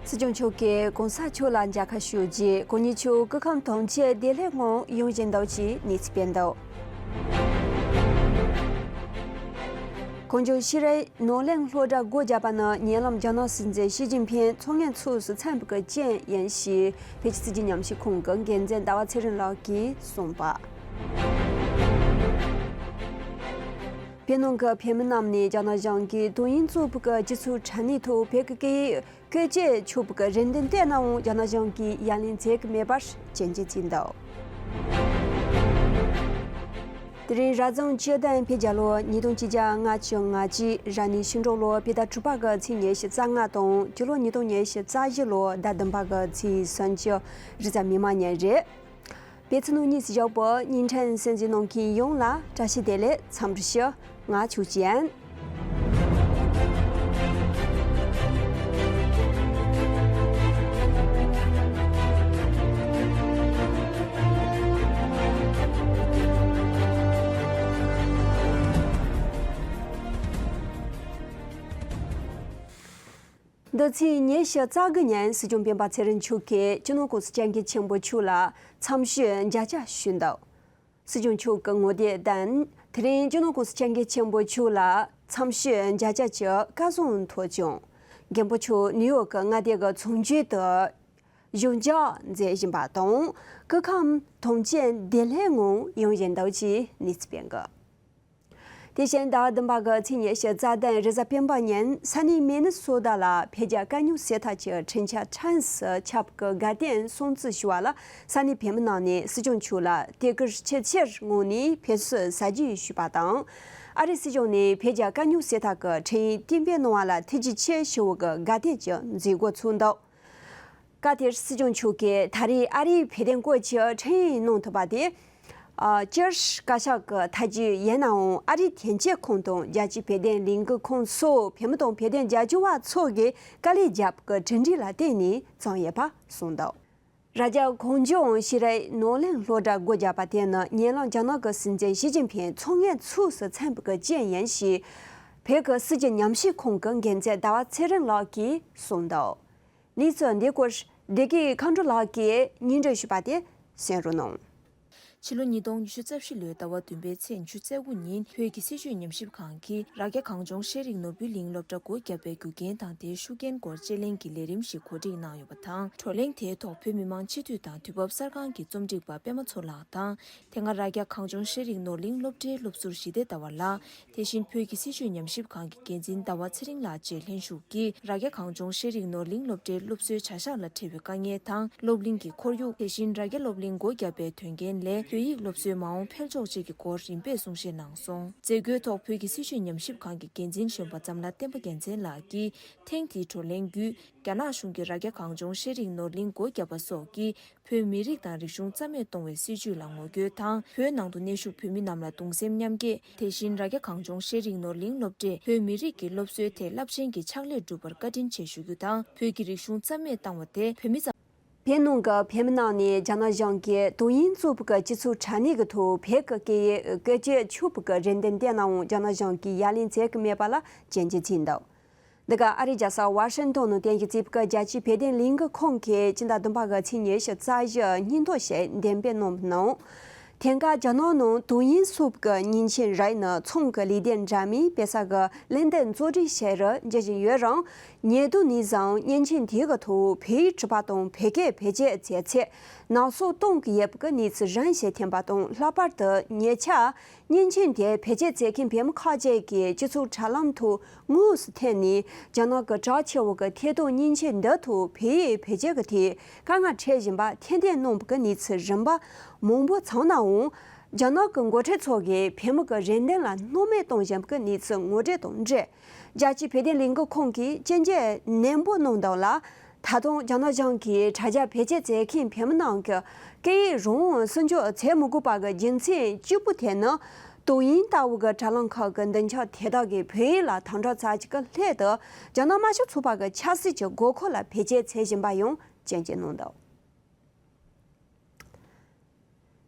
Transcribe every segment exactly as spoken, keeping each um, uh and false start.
སྲིད་སྐྱོང་མཆོག་གིས་གོང་ས་མཆོག་ལ་མཇལ་ཁ་ཞུ་རྗེས་གོ་གཉིས་ཆུ་སྐུ་ཁམས་ཐམས་ཅད་བདེ་ལེགས་ངང་ཡོང་བཞིན་འདུག་ཅེས་གནས་ཚུལ་སྤེལ་འདུག་གངས་ལྗོངས་ཤེས་རིག་ནོར་གླིང་སློབ་གྲྭ་སྒོ་བརྒྱབ་པ་ནི་ཉེ་ལམ་རྒྱ་ནག་སྲིད་འཛིན་ཞི་ཅིན་ཕིང་མཚོ་སྔོན་ཚོགས་སུ་ཚུད་པའི་རྐྱེན་ཡིན་ཞེས་བོད་ཀྱི་སྲིད་བྱུས་ཉམས་ཞིབ་ཁང་གི་འགན་འཛིན་ཟླ་བ་ཚེ་རིང་ལགས་ཀྱིས་གསུངས་པ། བོད་ནང་གི་བོད་མི་རྣམས་ནས་རྒྱ་ནག་གཞུང་གིས་ཏོག་དབྱིབས་གསོ་བའི་སྤྱི་ཚོགས་དྲ་གནས་ཐོག་བོད་ཀྱི་སྐད་ཡིག་བཀོལ་སྤྱོད་ཆོག་པའི་རེ་འདུན་བཏོན་ནའང་རྒྱ་ནག་གཞུང་གིས་ཡ་ལན་མཛད་ཀྱི་མེད་པར་སྐྱོན་བརྗོད་བྱས་འདུག་དེ་རིང་རབ་བྱུང་བཅུ་བདུན་བོད་རྒྱལ་ལོ་ཉིས་སྟོང་ཆིག་བརྒྱ་ལྔ་བཅུ་ང་གཅིག་རབ་གནས་ཤིང་འབྲུག་ལོ་བོད་ཟླ་དྲུག་པ་གི་ཚེས་ཉི་ཤུ་རྩ་ལྔ་དང་སྤྱི་ལོ་ཉིས་སྟོང་ཉི་ཤུ་རྩ་བཞི་ལོ་ཟླ་བདུན་པ་གི་ཚེས་སུམ་ཅུ་རེས་གཟའ་མིག་དམར་ཉིན་རེད། པེ་ཚི་ནུ་ཉིས་སུ་ཞོག་པོ་ཉིན་ཕྲན་སེམས་ཅན་ནང་གི་ཡོང་ལ་བཀྲ་ཤིས་བདེ་ལེགས་འཚམས་འདྲི་ཞུ། ང་ཆོས་ཅན། འདི་ཚེས་ཉི་ཤུ་རྩ་དགུ་ཉིན་སྲིད་སྐྱོང་སྤེན་པ་ཚེ་རིང་མཆོག་གིས་སྤྱི་ནོར་༸གོང་ས་༸སྐྱབས་མགོན་ཆེན་པོ་མཆོག་ལ་འཚམས་ཞུའི་མཇལ་བཅར་ཞུས་འདུག་སྲིད་སྐྱོང་མཆོག་གི་ངོ་དེབ་དང་དེ་རིང་སྤྱི་ནོར་༸གོང་ས་༸སྐྱབས་མགོན་ཆེན་པོ་མཆོག་ལ་འཚམས་ཞུའི་མཇལ་བཅར་གྱི་བཀའ་བཟང་ཐོབ་བྱུང་། མགོན་པོ་མཆོག་ནིའུ་ཡོག་གི་མངའ་སྡེ་གི་ཚོགས་མཆོག་ཏུ་གཞུང་འཇགས་མཛད་བཞིན་པ་དང་སྐུ་ཁམས་ཐམས་ཅད་བདེ་ལེགས་ངང་ཡོང་བཞིན་འདུག་ཅེས་གནས་ཚུལ་སྤེལ་འདུག་དེ་བཞིན་ཟླ་བ་བདུན་པ་གི་ཚེས་ཉི་ཤུ་རྩ་བདུན་རེས་གཟའ་སྤེན་པ་ཉིན་ས་གནས་མི་ནི་སོ་ཏཱ་ལ་བོད་རྒྱ་དཀའ་རྙོག་སེལ་ཐབས་ཀྱི་འཕྲིན་བཅར་ཁྲིམས་སུ་ཁྱབ་ཀྱི་དགའ་སྟོན་སྲུང་བརྩི་ཞུ་བ་ལ་ས་གནས་བོད་མི་རྣམས་ནས་སྲིད་སྐྱོང་མཆོག་ལ་དད་གུས་ཆེས་ཆེར་ངང་ནས་ཕེབས་བསུ་གཟབ་རྒྱས་ཞུས་པ་དང་། ཨ་རིའི་སྲིད་གཞུང་ནས་བོད་རྒྱ་དཀའ་རྙོག་སེལ་ཐབས་ཀྱི་འཕྲིན་ཡིག་གཏན་འབེབས་གནང་བ་ལ་ཐུགས་རྗེ་ཆེ་ཞུ་བ་གི་དགའ་སྟོན་གྱི་མཛད་སྒོ་ཚོགས་འདུག་སྐབས་དེར་སྲིད་སྐྱོང་མཆོག་གིས་ད་རེས་ཨ་རིའི་བོད་དོན་སྐོར་གྱི་འཕྲིན་ཡིག་གནང་ཐུབ་པ་དེ། ཨ། སྤྱིར་བཀའ་ཤག་གི་ཐབས་ཇུས་ཡིན་ནའང་ཨ་རིའི་དོན་གཅོད་ཁང་དང་རྒྱལ་སྤྱིའི་བོད་དོན་ལས་འགུལ་ཁང་སོགས་བོད་མི་དང་བོད་དོན་རྒྱབ་སྐྱོར་བ་ཚོ་གིས་དཀའ་ལས་བརྒྱབ་ཀྱི་གྲུབ་འབྲས་ལ་བརྟེན་ནས་བྱུང་ཡོད་པ་གསུངས་འདུག་རྭ་རྒྱ་གངས་ལྗོངས་ཤེས་རིག་ནོར་གླིང་སློབ་གྲྭ་སྒོ་བརྒྱབ་པ་དེ་ནི་ཉེ་ལམ་རྒྱ་ནག་གི་སྲིད་འཛིན་ཞི་ཅིན་ཕིང་མཚོ་སྔོན་ཚོགས་སུ་ཚུད་པའི་རྐྱེན་ཡིན་ཞེས་བོད་ཀྱི་སྲིད་བྱུས་ཉམས་ཞིབ་ཁང་གི་འགན་འཛིན་ཟླ་བ་ཚེ་རིང་ལགས་ཀྱིས་གསུངས་འདུག་གནས་ཚུལ་འདི་སྐོར་བདེ་སྐྱིད་མཁའ་འགྲོ་ལགས་ཀྱིས་སྙན་སྒྲོན་ཞུས་པ་དེ་གསན་རོགས་གནང་། ཕྱི་ལོ་ཉིས་སྟོང་ཉི་ཤུ་རྩ་བཞི་ལོའི་ཟླ་བ་བདུན་པའི་ཚེས་ཉི་ཤུ་རྩ་དགུ་ཉིན་བོད་ཀྱི་སྲིད་བྱུས་ཉམས་ཞིབ་ཁང་གིས་རྭ་རྒྱ་གངས་ལྗོངས་ཤེས་རིག་ནོར་བུའི་གླིང་སློབ་གྲྭ་སྒོ་བརྒྱབ་པའི་རྒྱུ་རྐྱེན་དང་དེའི་ཤུགས་རྐྱེན་སྐོར་དཔྱད་གླེང་གི་ལས་རིམ་ཞིག་གོ་སྒྲིག་གནང་ཡོད་པ་དང་། བགྲོ་གླེང་དེའི་ཐོག་བོད་མི་མང་སྤྱི་འཐུས་དང་དུས་བབ་གསར་ཁང་གི་རྩོམ་སྒྲིག་པ་པད་མ་མཚོ་ལགས་དང་། དེ་སྔ་རྭ་རྒྱ་གངས་ལྗོངས་ཤེས་རིག་ནོར་གླིང་སློབ་གྲྭའི་སློབ་ཟུར་ཞི་བདེ་ཟླ་བ་ལགས། དེ་བཞིན་བོད་ཀྱི་སྲིད་བྱུས་ཉམས་ཞིབ་ཁང་གི་འགན་འཛིན་ཟླ་བ་ཚེ་རིང་ལགས་བཅས་ལྷན་ཞུགས་ཀྱིས་རྭ་རྒྱ་གངས་ལྗོངས་ཤེས་རིག་ནོར་གླིང་སློབ་གྲྭའི་སློབ་གསོའི་བྱ་གཞག་ལ་འཕྲད་པའི་དཀའ་ངལ་དང་། སློབ་གླིང་གི་ཁོར་ཡུག་དེ་བཞིན་རྭ་རྒྱ་སློབ་གླིང་སྒོ་བརྒྱབ་པའི་དོན་རྐྱེན་ལས་བོད་ཡིག་སློབ་གསོའི་མ་འོངས་འཕེལ་ཕྱོགས་བཅས་ཀྱི་སྐོར་རིམ་པས་གསུང་བཤད་གནང་སོང་། མཛད་སྒོའི་ཐོག་བོད་ཀྱི་སྲིད་བྱུས་ཉམས་ཞིབ་ཁང་གི་འགན་འཛིན་གཞོན་པ་ཛམ་ལྷ་བསྟན་པ་རྒྱལ་མཚན་ལགས་ཀྱིས་ཐེངས་འདིའི་བགྲོ་གླེང་བརྒྱུད། རྒྱ་ནག་གཞུང་གིས་རྭ་རྒྱ་གངས་ལྗོངས་ཤེས་རིག་ནོར་གླིང་སྒོ་བརྒྱབ་པ་སོགས་ཀྱིས། བོད་མི་རིགས་དང་རིག་གཞུང་རྩ་མེད་གཏོང་བའི་སྲིད་བྱུས་ལ་ངོ་རྒོལ་དང་། བོད་ནང་དུ་གནས་བཞུགས་བོད་མི་རྣམས་ལ་གདུང་སེམས་མཉམ་སྐྱེད། དེ་བཞིན་རྭ་རྒྱ་གངས་ལྗོངས་ཤེས་རིག་ནོར་གླིང་སློབ་གྲྭས་བོད་མི་རིགས་ཀྱི་སློབ་གསོའི་ཐད་རླབས་ཆེན་གྱི་ཕྱག་ལས་བསྒྲུབས་པར་བཀའ་དྲིན་ཆེ་ཞུ་རྒྱུ་དང་། བོད་ཀྱི་རིག་གཞུང་རྩ་མེད་བཏང་བ་དེ་བོད་མི་ཙམ། བོད་ནང་གི་བོད་མི་རྣམས་ནས་རྒྱ་ནག་གཞུང་གིས་ཏོག་དབྱིབས་གསོ་བའི་སྤྱི་ཚོགས་དྲ་གནས་ཀྱི་ཐོག་བོད་ཀྱི་སྐད་ཡིག་བཀོལ་སྤྱོད་ཆོག་པའི་རེ་འདུན་བཏོན་ནའང་རྒྱ་ནག་གཞུང་གིས་ཡ་ལན་མཛད་ཀྱི་མེད་པ་ལ་སྐྱོན་བརྗོད་བྱས་འདུག་འདི་ག་ཨ་རིའི་རྒྱལ་ས་ཝ་ཤིང་ཏོན་ནང་རྟེན་གཞི་བྱས་པའི་རྒྱལ་སྤྱིའི་བོད་དོན་ལས་འགུལ་ཁང་གིས་སྤྱི་ཟླ་བདུན་པ་གི་ཚེས་ཉི་ཤུ་རྩ་བཞི་ཉིན་ཐོ་ཞིག་འདོན་སྤེལ་གནང་བའི་ནང་། དེང་སྐབས་རྒྱ་ནག་ནང་ཏོག་དབྱིབས་གསོ་བའི་མཉེན་ཆས་རིགས་ནི་ཚོང་གི་ལས་སྡེ་འདྲ་མིན་དཔེ་ས་གི་ལས་སྟེགས་བཟོ་སྐྲུན་བྱེད་རུ་འཇུག་བཞིན་ཡོད་རུང་། ཉེ་དུས་ནས་བཟུང་མཉེན་ཆས་དེ་གི་ཐོག་བོད་ཡིག་འབྲི་པ་དང་བོད་སྐད་བེད་སྤྱོད་བྱེད་ཚད་ནག་སོག་གཏོང་གི་ཡོད་པའི་གནས་ཚུལ་རིམ་བཞིན་ཐོན་པ་དང་། ལྷག་པར་དུ་ཉེ་ཆར། མཉེན་ཆས་དེ་བེད་སྤྱོད་བྱེད་མཁན་བོད་མི་ཁག་ཅིག་གིས་སྤྱི་ཚོགས་དྲ་ལམ་ཐོག་དངོས་སུ་ཐོན་ནས། རྒྱ་ནག་གི་གྲགས་ཆེ་བ་གི་ཐད་གཏོང་མཉེན་ཆས་འདི་ཐོག་བོད་ཡིག་བེད་སྤྱོད་ཀྱི་ཐད་དཀའ་ངལ་འཕྲད་བཞིན་པ་ཐེར་འདོན་གནང་བའི་གནས་ཚུལ་རིམ་པ་མང་པོ་བྱུང་ནའང་། རྒྱ་ནག་གི་འགོ་ཁྲིད་ཚོ་གིས་བོད་མི་གི་རེ་འདུན་ལ་སྣང་མེད་གཏོང་བཞིན་པའི་གནས་ཚུལ་ངོ་སྤྲོད་དང་འབྲེལ། རྒྱལ་སྤྱིའི་བོད་དོན་ལས་འགུལ་ཁང་གིས་སྐྱོན་བརྗོད་ནན་པོ་གནང་དོན་ལ། ད་དུང་རྒྱ་ནག་གཞུང་གིས་དྲ་རྒྱ་བེད་སྤྱོད་བྱེད་མཁན་བོད་མི་རྣམས་ཀྱི་སྐད་ཡིག་རང་དབང་སྲུང་སྐྱོབ་བྱེད་མི་དགོས་པ་གི་རྒྱུ་མཚན་གཅིག་པུ་དེ་ནི། ཏོག་དབྱིབས་ལྟ་བུ་གི་དྲ་ལམ་ཁག་གི་འདི་འཆར་དེ་དག་གིས་བོད་ཡིག་ལ་དམ་དྲག་ཚ་གྱང་གི་སླད་དུ། རྒྱ་ནག་དམར་ཤོག་ཚོགས་པ་གི་ཆབ་སྲིད་ཀྱི་དགོས་མཁོ་ལ་བེད་སྤྱོད་བྱེད་བཞིན་པ་ཡང་སྐྱོན་བརྗོད་གནང་འདུག་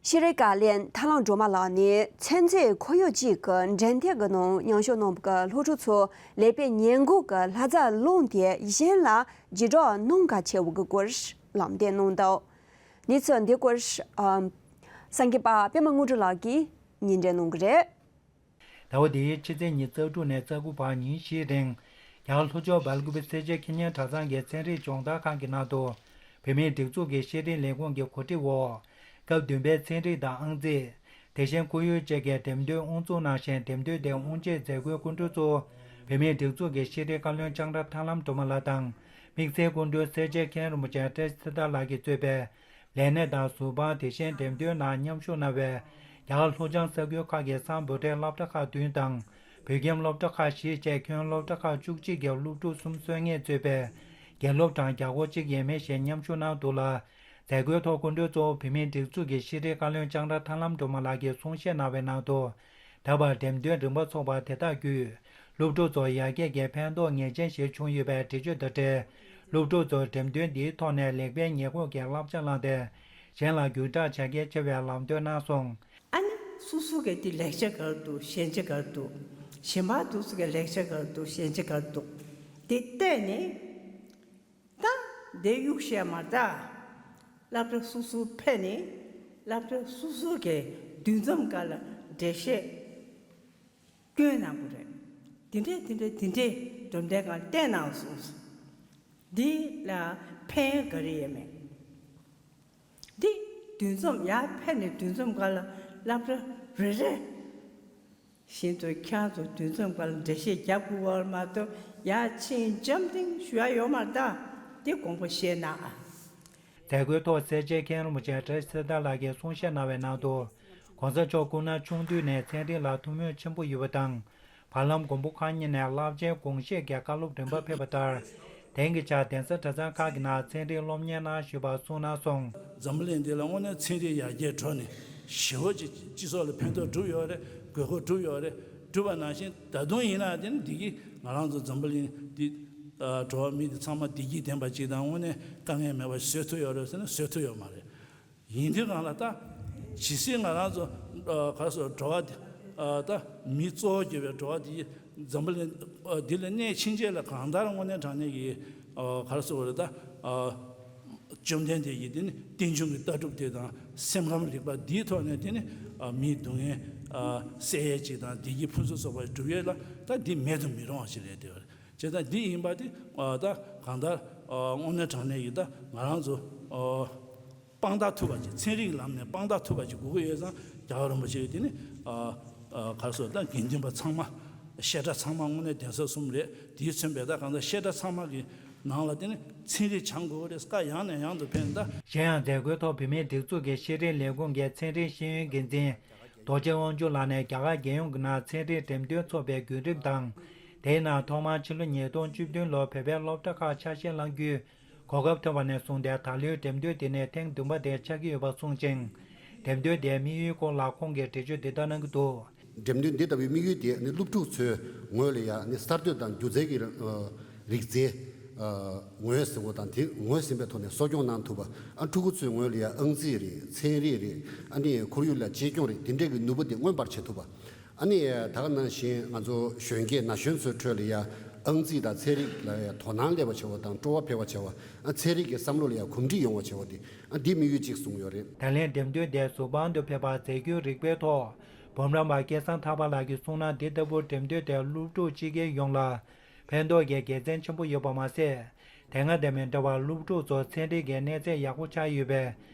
ཤེས་རིག་བཀའ་བློན་ཐར་ལམ་སྒྲོལ་མ་ལགས་ནས་ཚན་རྩལ་ཁོར་ཡུག་ཅིག་གི་འགྲན་ཐེངས་ཀྱི་ནང་མཉམ་ཞུགས་གནང་བའི་སློབ་ཕྲུག་ཚོ་ལེགས་སྤེལ་ཉེས་འགོག་གི་ལྷ་རྫས་བླངས་ཏེ་གཞན་ལ་བརྒྱུད་སྒྲོག་གནང་གལ་ཆེ་བའི་སྐོར་ལམ་སྟོན་གནང་འདུག་གནས་ཚུལ་འདི་སྐོར་ཨམ། གསར་འགོད་པ་པད་མ་དངོས་གྲུབ་ལགས་ཀྱིས་སྙན་སྒྲོན་གནང་གི་རེད། ཟླ་བ་འདིའི་ཕྱི་ཚེས་ཉི་ཤུ་རྩ་དྲུག་ནས་རྩ་དགུ་བར་ཉིན་བཞིའི་རིང་། རྒྱ་གར་ལྷོ་ཕྱོགས་སྦེལ་ཀུ་པེ་སེར་བྱེས་ཁེ་ཉན་གྲྭ་ཚང་གི་ཚན་རིག་སྦྱོང་བརྡར་ཁང་གི་ནང་དུ། བོད་མིའི་སྒྲིག་འཛུགས་ཀྱི་ཤེས་རིག་ལས་ཁུངས་ཀྱི་གོ་སྒྲིག་འོག་སྐབས་བདུན་པའི་ཚན་རིག་དང་ཨང་རྩིས། དེ་བཞིན་ཁོར་ཡུག་བཅས་ཀྱི་འགྲེམས་སྟོན་དབུ་འཛུགས་གནང་ཞིང་། འགྲེམས་སྟོན་དེའི་དབུ་འབྱེད་མཛད་སྒོའི་སྐུ་མགྲོན་གཙོ་བོ། བོད་མིའི་སྒྲིག་འཛུགས་ཀྱི་ཤེས་རིག་བཀའ་བློན་ལྕང་ར་ཐར་ལམ་སྒྲོལ་མ་ལགས་དང་། དམིགས་བསལ་སྐུ་མགྲོན་སེར་བྱེས་མཁན་རིན་པོ་ཆེ་བཀྲ་ཤིས་ཚེ་བརྟན་ལགས་ཀྱིས་གཙོས་པའི་ལས་སྣེ་དང་ཟུར་དཔང་། དེ་བཞིན་འགྲེམས་སྟོན་ནང་མཉམ་ཞུགས་གནང་བའི་རྒྱ་གར་ལྷོ་བྱང་ས་ཁུལ་ཁག་གི་སམ་བྷོ་ཊའི་སློབ་གྲྭ་ཁག་བདུན་དང་། བོད་ཁྱིམ་སློབ་གྲྭ་ཁག་བཞི་བཅས་ཁྱོན་སློབ་གྲྭ་ཁག་བཅུ་གཅིག་གི་སློབ་ཕྲུག་སུམ་ཅུ་སོ་ལྔས་གཙོས་པའི་དགེ་སློབ་གྲངས་བརྒྱ་སྐོར་གཅིག་ཡས་མས་ཤིག་མཉམ་ཞུགས་གནང་འདུག་ལ། མཛད་སྒོའི་ཐོག་སྐུ་མགྲོན་གཙོ་བོ་བོད་མིའི་སྒྲིག་འཛུགས་ཀྱི་ཤེས་རིག་བཀའ་བློན་ལྕང་ར་ཐར་ལམ་སྒྲོལ་མ་ལགས་ཀྱིས་གསུང་བཤད་གནང་བའི་ནང་དུ། ད་བར་འགྲེམས་སྟོན་རིམ་པ་ཚོགས་པ་དེ་དག་བརྒྱུད། སློབ་ཕྲུག་ཚོར་ཡར་རྒྱས་ཀྱི་ཕན་ཐོགས་ངེས་ཅན་ཞིག་བྱུང་ཡོད་པའི་འགྲེལ་བརྗོད་དང་འབྲེལ། སློབ་ཕྲུག་ཚོར་འགྲེམས་སྟོན་འདིའི་ཐོག་ནས་ལེགས་སྤེལ་ཉེས་འགོག་གི་བསླབ་བྱ་བླངས་ཏེ། གཞན་ལ་བརྒྱུད་བསྒྲགས་བྱ་གལ་ཆེ་བའི་ལམ་སྟོན་གནང་སོང་། ཨ་ནི་སོ་སོ་གི་དེ་ལེགས་ཆ་ག་རེ་འདུག་ཞན་ཆ་ག་རེ་འདུག་གཞན་པ་དེ་ཚོ་གི་ལེགས་ཆ་ག་རེ་འདུག་ཞན་ཆ་ག་རེ་འདུག་དེ་བལྟས་ནས། ད་དེ་གཡུག་བཤད་མ་ད། སློབ་གྲྭ་སོ་སོ་ཕེབས་ནས་སློབ་གྲྭ་སོ་སོ་གི་འདུ་འཛོམས་སྒང་ལ་འགྲེལ་བཤད་སྐྱོན་གནང་དགོས་རེད། དེ་འདྲས་དེ་འདྲས་དེ་འདྲས་འགྲེམས་སྟོན་སྒང་བསྟན་གནང་སོང་། འདི་ལ་ཕན་ག་རེ་ཡོད་མེད། འདི་འདུ་འཛོམས་ཡར་ཕེབས་ནས་འདུ་འཛོམས་སྒང་ལ་སློབ་གྲྭ་རེ་རེ་བཞིན་དུ་ཁྱེད་རང་ཚོ་འདུ་འཛོམས་སྒང་ལ་འགྲེལ་བཤད་རྒྱབ་དགོས་པ་མ་གཏོགས་ཡར་ཕྱིན་འཇམ་ཐིང་ཞུ་ཡ་ཡོད་མ་རེད་ད། འདི་དགོངས་པ་བཞེས་གནང་ཨ། མཛད་སྒོའི་ཐོག་སེར་བྱེས་མཁན་རིན་པོ་ཆེ་བཀྲ་ཤིས་ཚེ་བརྟན་ལགས་ཀྱིས་གསུང་བཤད་གནང་བའི་ནང་དུ། ༸གོང་ས་མཆོག་སྐུ་ན་ཆུང་དུས་ནས་ཚན་རིག་ལ་ཐུགས་མོས་ཆེན་པོ་ཡོད་པ་དང་། བར་ལམ་མགོན་པོ་གང་ཉིད་ནས་རླབས་ཆེན་དགོངས་བཞེད་ཀྱི་བཀའ་སློབ་རིམ་པ་ཕེབས་པ་ལྟར། དེང་གི་ཆར་གདན་ས་གྲྭ་ཚང་ཁག་གི་ནང་ཚན་རིག་སློབ་གཉེར་གནང་བཞིན་པ་གསུངས་གནང་སོང་། འཛམ་བུ་གླིང་འདི་ལ་དངོས་གནས་ཚན་རིག་ཡར་རྒྱས་འགྲོ་ནས་ཞེ་པོ་ཅིག་སྤྱི་ཚོགས་ལ་ཕན་ཐོགས་བསྒྲུབས་ཡོད་རེད། དགོས་མཁོ་བསྒྲུབས་ཡོད་རེད། བསྒྲུབས་པ་ནང་བཞིན་ད་དུང་ཡིན་ན་དེ་ནི་བདེ་སྐྱིད་ང་རང་ཚོ་འཛམ་བུ་གླིང་འདི་འགྲོ་བ་མི་འདི་ཚང་མ་བདེ་སྐྱིད་ལྡན་པ་ཅིག་དང་དངོས་གནས་དཀའ་ངལ་མེད་པ་བཟོ་ཐུབ་ཡོད་རེད་ཟེར་ན་བཟོ་ཐུབ་ཡོད་མ་རེད། ཡིན་དུས་གང་ལ་ད། ཇི་སྲིད་ང་རང་ཚོ་ག་རེ་ཟེར་འགྲོ་བ་འདི་ད་མི་གཙོ་བོ་གྱུར་པའི་འགྲོ་བ་འདི་འཛམ་བུ་གླིང་འདི་ལ་གནས་ཕྱིན་ཆད་ལ་གང་ལྟར་དངོས་གནས་དྲང་གནས་ཀྱི་ག་རེ་ཟེར་དགོས་རེད་ད། བཅོམ་ལྡན་འདས་ཀྱི་དེ་ནི་རྟེན་འབྱུང་གི་ལྟ་གྲུབ་དེ་དང་སེམས་ཁམས་རིག་པ་འདིའི་ཐོག་ནས་དེ་ནི་མིའི་སྡུག་བསྔལ་སེལ་ཡས་ཅིག་དང་བདེ་སྐྱིད་ཕུན་སུམ་ཚོགས་པ་སྒྲུབ་ཡས་ལ་ད་འདི་མེད་དུ་མི་རུང་བ་ཞིག་རེད་དེ། བྱས་ཙང་འདི་ཡིན་པ་དེ་ད་གང་ལྟར་དངོས་གནས་དྲང་གནས་ཀྱི་ད་ང་རང་ཚོ། དཔང་རྟགས་ཐུབ་པ་ཅིག་ཚན་རིག་ལམ་ནས་དཔང་རྟགས་ཐུབ་པ་ཅིག་དགོས་ཀྱི་ཡོད་ཙང་རྒྱལ་བ་རིན་པོ་ཆེ་གིས་དེ་ནི་ག་རེ་ཟེར་ད་དགེ་འདུན་པ་ཚང་མ་བཤད་གྲྭ་ཚང་མ་དངོས་གནས་གདན་ས་གསུམ་རེད། དེས་མཚོན་པའི་ད་གང་ལྟར་བཤད་གྲྭ་ཚང་མ་གི་ནང་ལ་དེ་ནི་ཚན་རིག་སྦྱང་དགོས་རེད། བཀའ་ཡང་ནས་ཡང་དུ་ཕེབས་ད། གཞན་ཡང་མཛད་སྒོའི་ཐོག་བོད་མིའི་སྒྲིག་འཛུགས་ཀྱི་ཤེས་རིག་ལས་ཁུངས་ཀྱི་ཚན་རིག་ཤེས་ཡོན་འགན་འཛིན་རྡོ་རྗེ་དབང་ཕྱུག་ལགས་ནས་རྒྱ་གར་རྒྱལ་ཡོངས་ཀྱི་ནང་ཚན་རིག་འགྲེམས་སྟོན་ཚོགས་པའི་བརྒྱུད་རིམ་དང་། དེའི་ནང་ཐོག་མར་ཕྱི་ལོ་ཉིས་སྟོང་བཅུ་བདུན་ལོར་བོད་པའི་སློབ་གྲྭ་ཁག་ཆ་ཤས་བླང་རྒྱུའི་གོ་སྐབས་ཐོབ་པ་ནས་བཟུང་སྟེ་ད་ལོའི་འགྲེམས་སྟོན་དེ་ནི་ཐེངས་བདུན་པ་དེ་ཆགས་ཀྱི་ཡོད་པ་གསུངས་ཤིང་། འགྲེམས་སྟོན་དེའི་དམིགས་ཡུལ་སྐོར་ལ་ཁོང་གིས་འགྲེལ་བརྗོད་འདི་ལྟར་གནང་གི་འདུག་འགྲེམས་སྟོན་འདི་ལྟ་བུའི་དམིགས་ཡུལ་དེ་ནི་སློབ་ཕྲུག་ཚོའི་ངོས་ལ་ཡང་ནི་གསར་གཏོད་དང་སྒྱུ་རྩལ་གྱི་རིག་རྩལ་ངོས་ཟིན་པ་དང་དེ་ངོས་ཟིན་པའི་ཐོག་ནས་གསོ་སྐྱོང་གནང་ཐུབ་པ། ཨ་ཕྲུ་གུ་ཚོའི་ངོས་ལ་ཡང་ཨང་རྩིས་རེད། ཚན་རིག་རེད། ཨ་ནི་ཁོར་ཡུག་ལ་གཅེས་སྐྱོང་རེད། དེ་འདྲས་ཀྱི་ནུས་པ་དེ་མངོན་པར་བྱེད་ཐུབ་པ། ཨ་ནི་ད་ག་ནང་བཞིན་ང་ཚོ་གཞོན་སྐྱེས་ན་གཞོན་ཚོའི་ཁྲོད་ལ་ཡང་ཨང་རྩིས་དང་ཚན་རིག་ལ་ཡང་དོ་སྣང་སླེབས་པ་བྱེད་པ་དང་སྤྲོ་བ་འཕེལ་བ་བྱེད་པ། ཨ་ཚན་རིག་གི་བསམ་བློ་ལ་ཡང་གོམས་འདྲིས་ཡོང་བ་བྱེད་པ་དེ་ཨ་འདི་དམིགས་ཡུལ་གཅིག་བཟུང་ཡོད་རེད། ད་ལན་འགྲེམས་སྟོན་དེ་གཟུགས་དཔང་དུ་ཕེབས་པ་མཛད་སྒོའི་རིགས་པའི་ཐོག་འབུམ་རམས་པ་སྐལ་བཟང་ཐར་པ་ལགས་ཀྱིས་གསུངས་ན། འདི་ལྟ་བུ་འགྲེམས་སྟོན་དེ་སློབ་ཕྲུག་སྤྱི་སྒེར་ཡོངས་ལ་ཕན་ཐོགས་ཀྱི་དགེ་མཚན་ཆེན་པོ་ཡོད་པ་མ་ཟད། དེ་སྔ་དང་མི་འདྲ་བར་སློབ་ཕྲུག་ཚོར་ཚན་རིག་གི་གནས་ཚད་ཡག་པོ་ཆགས་ཡོད་པའི་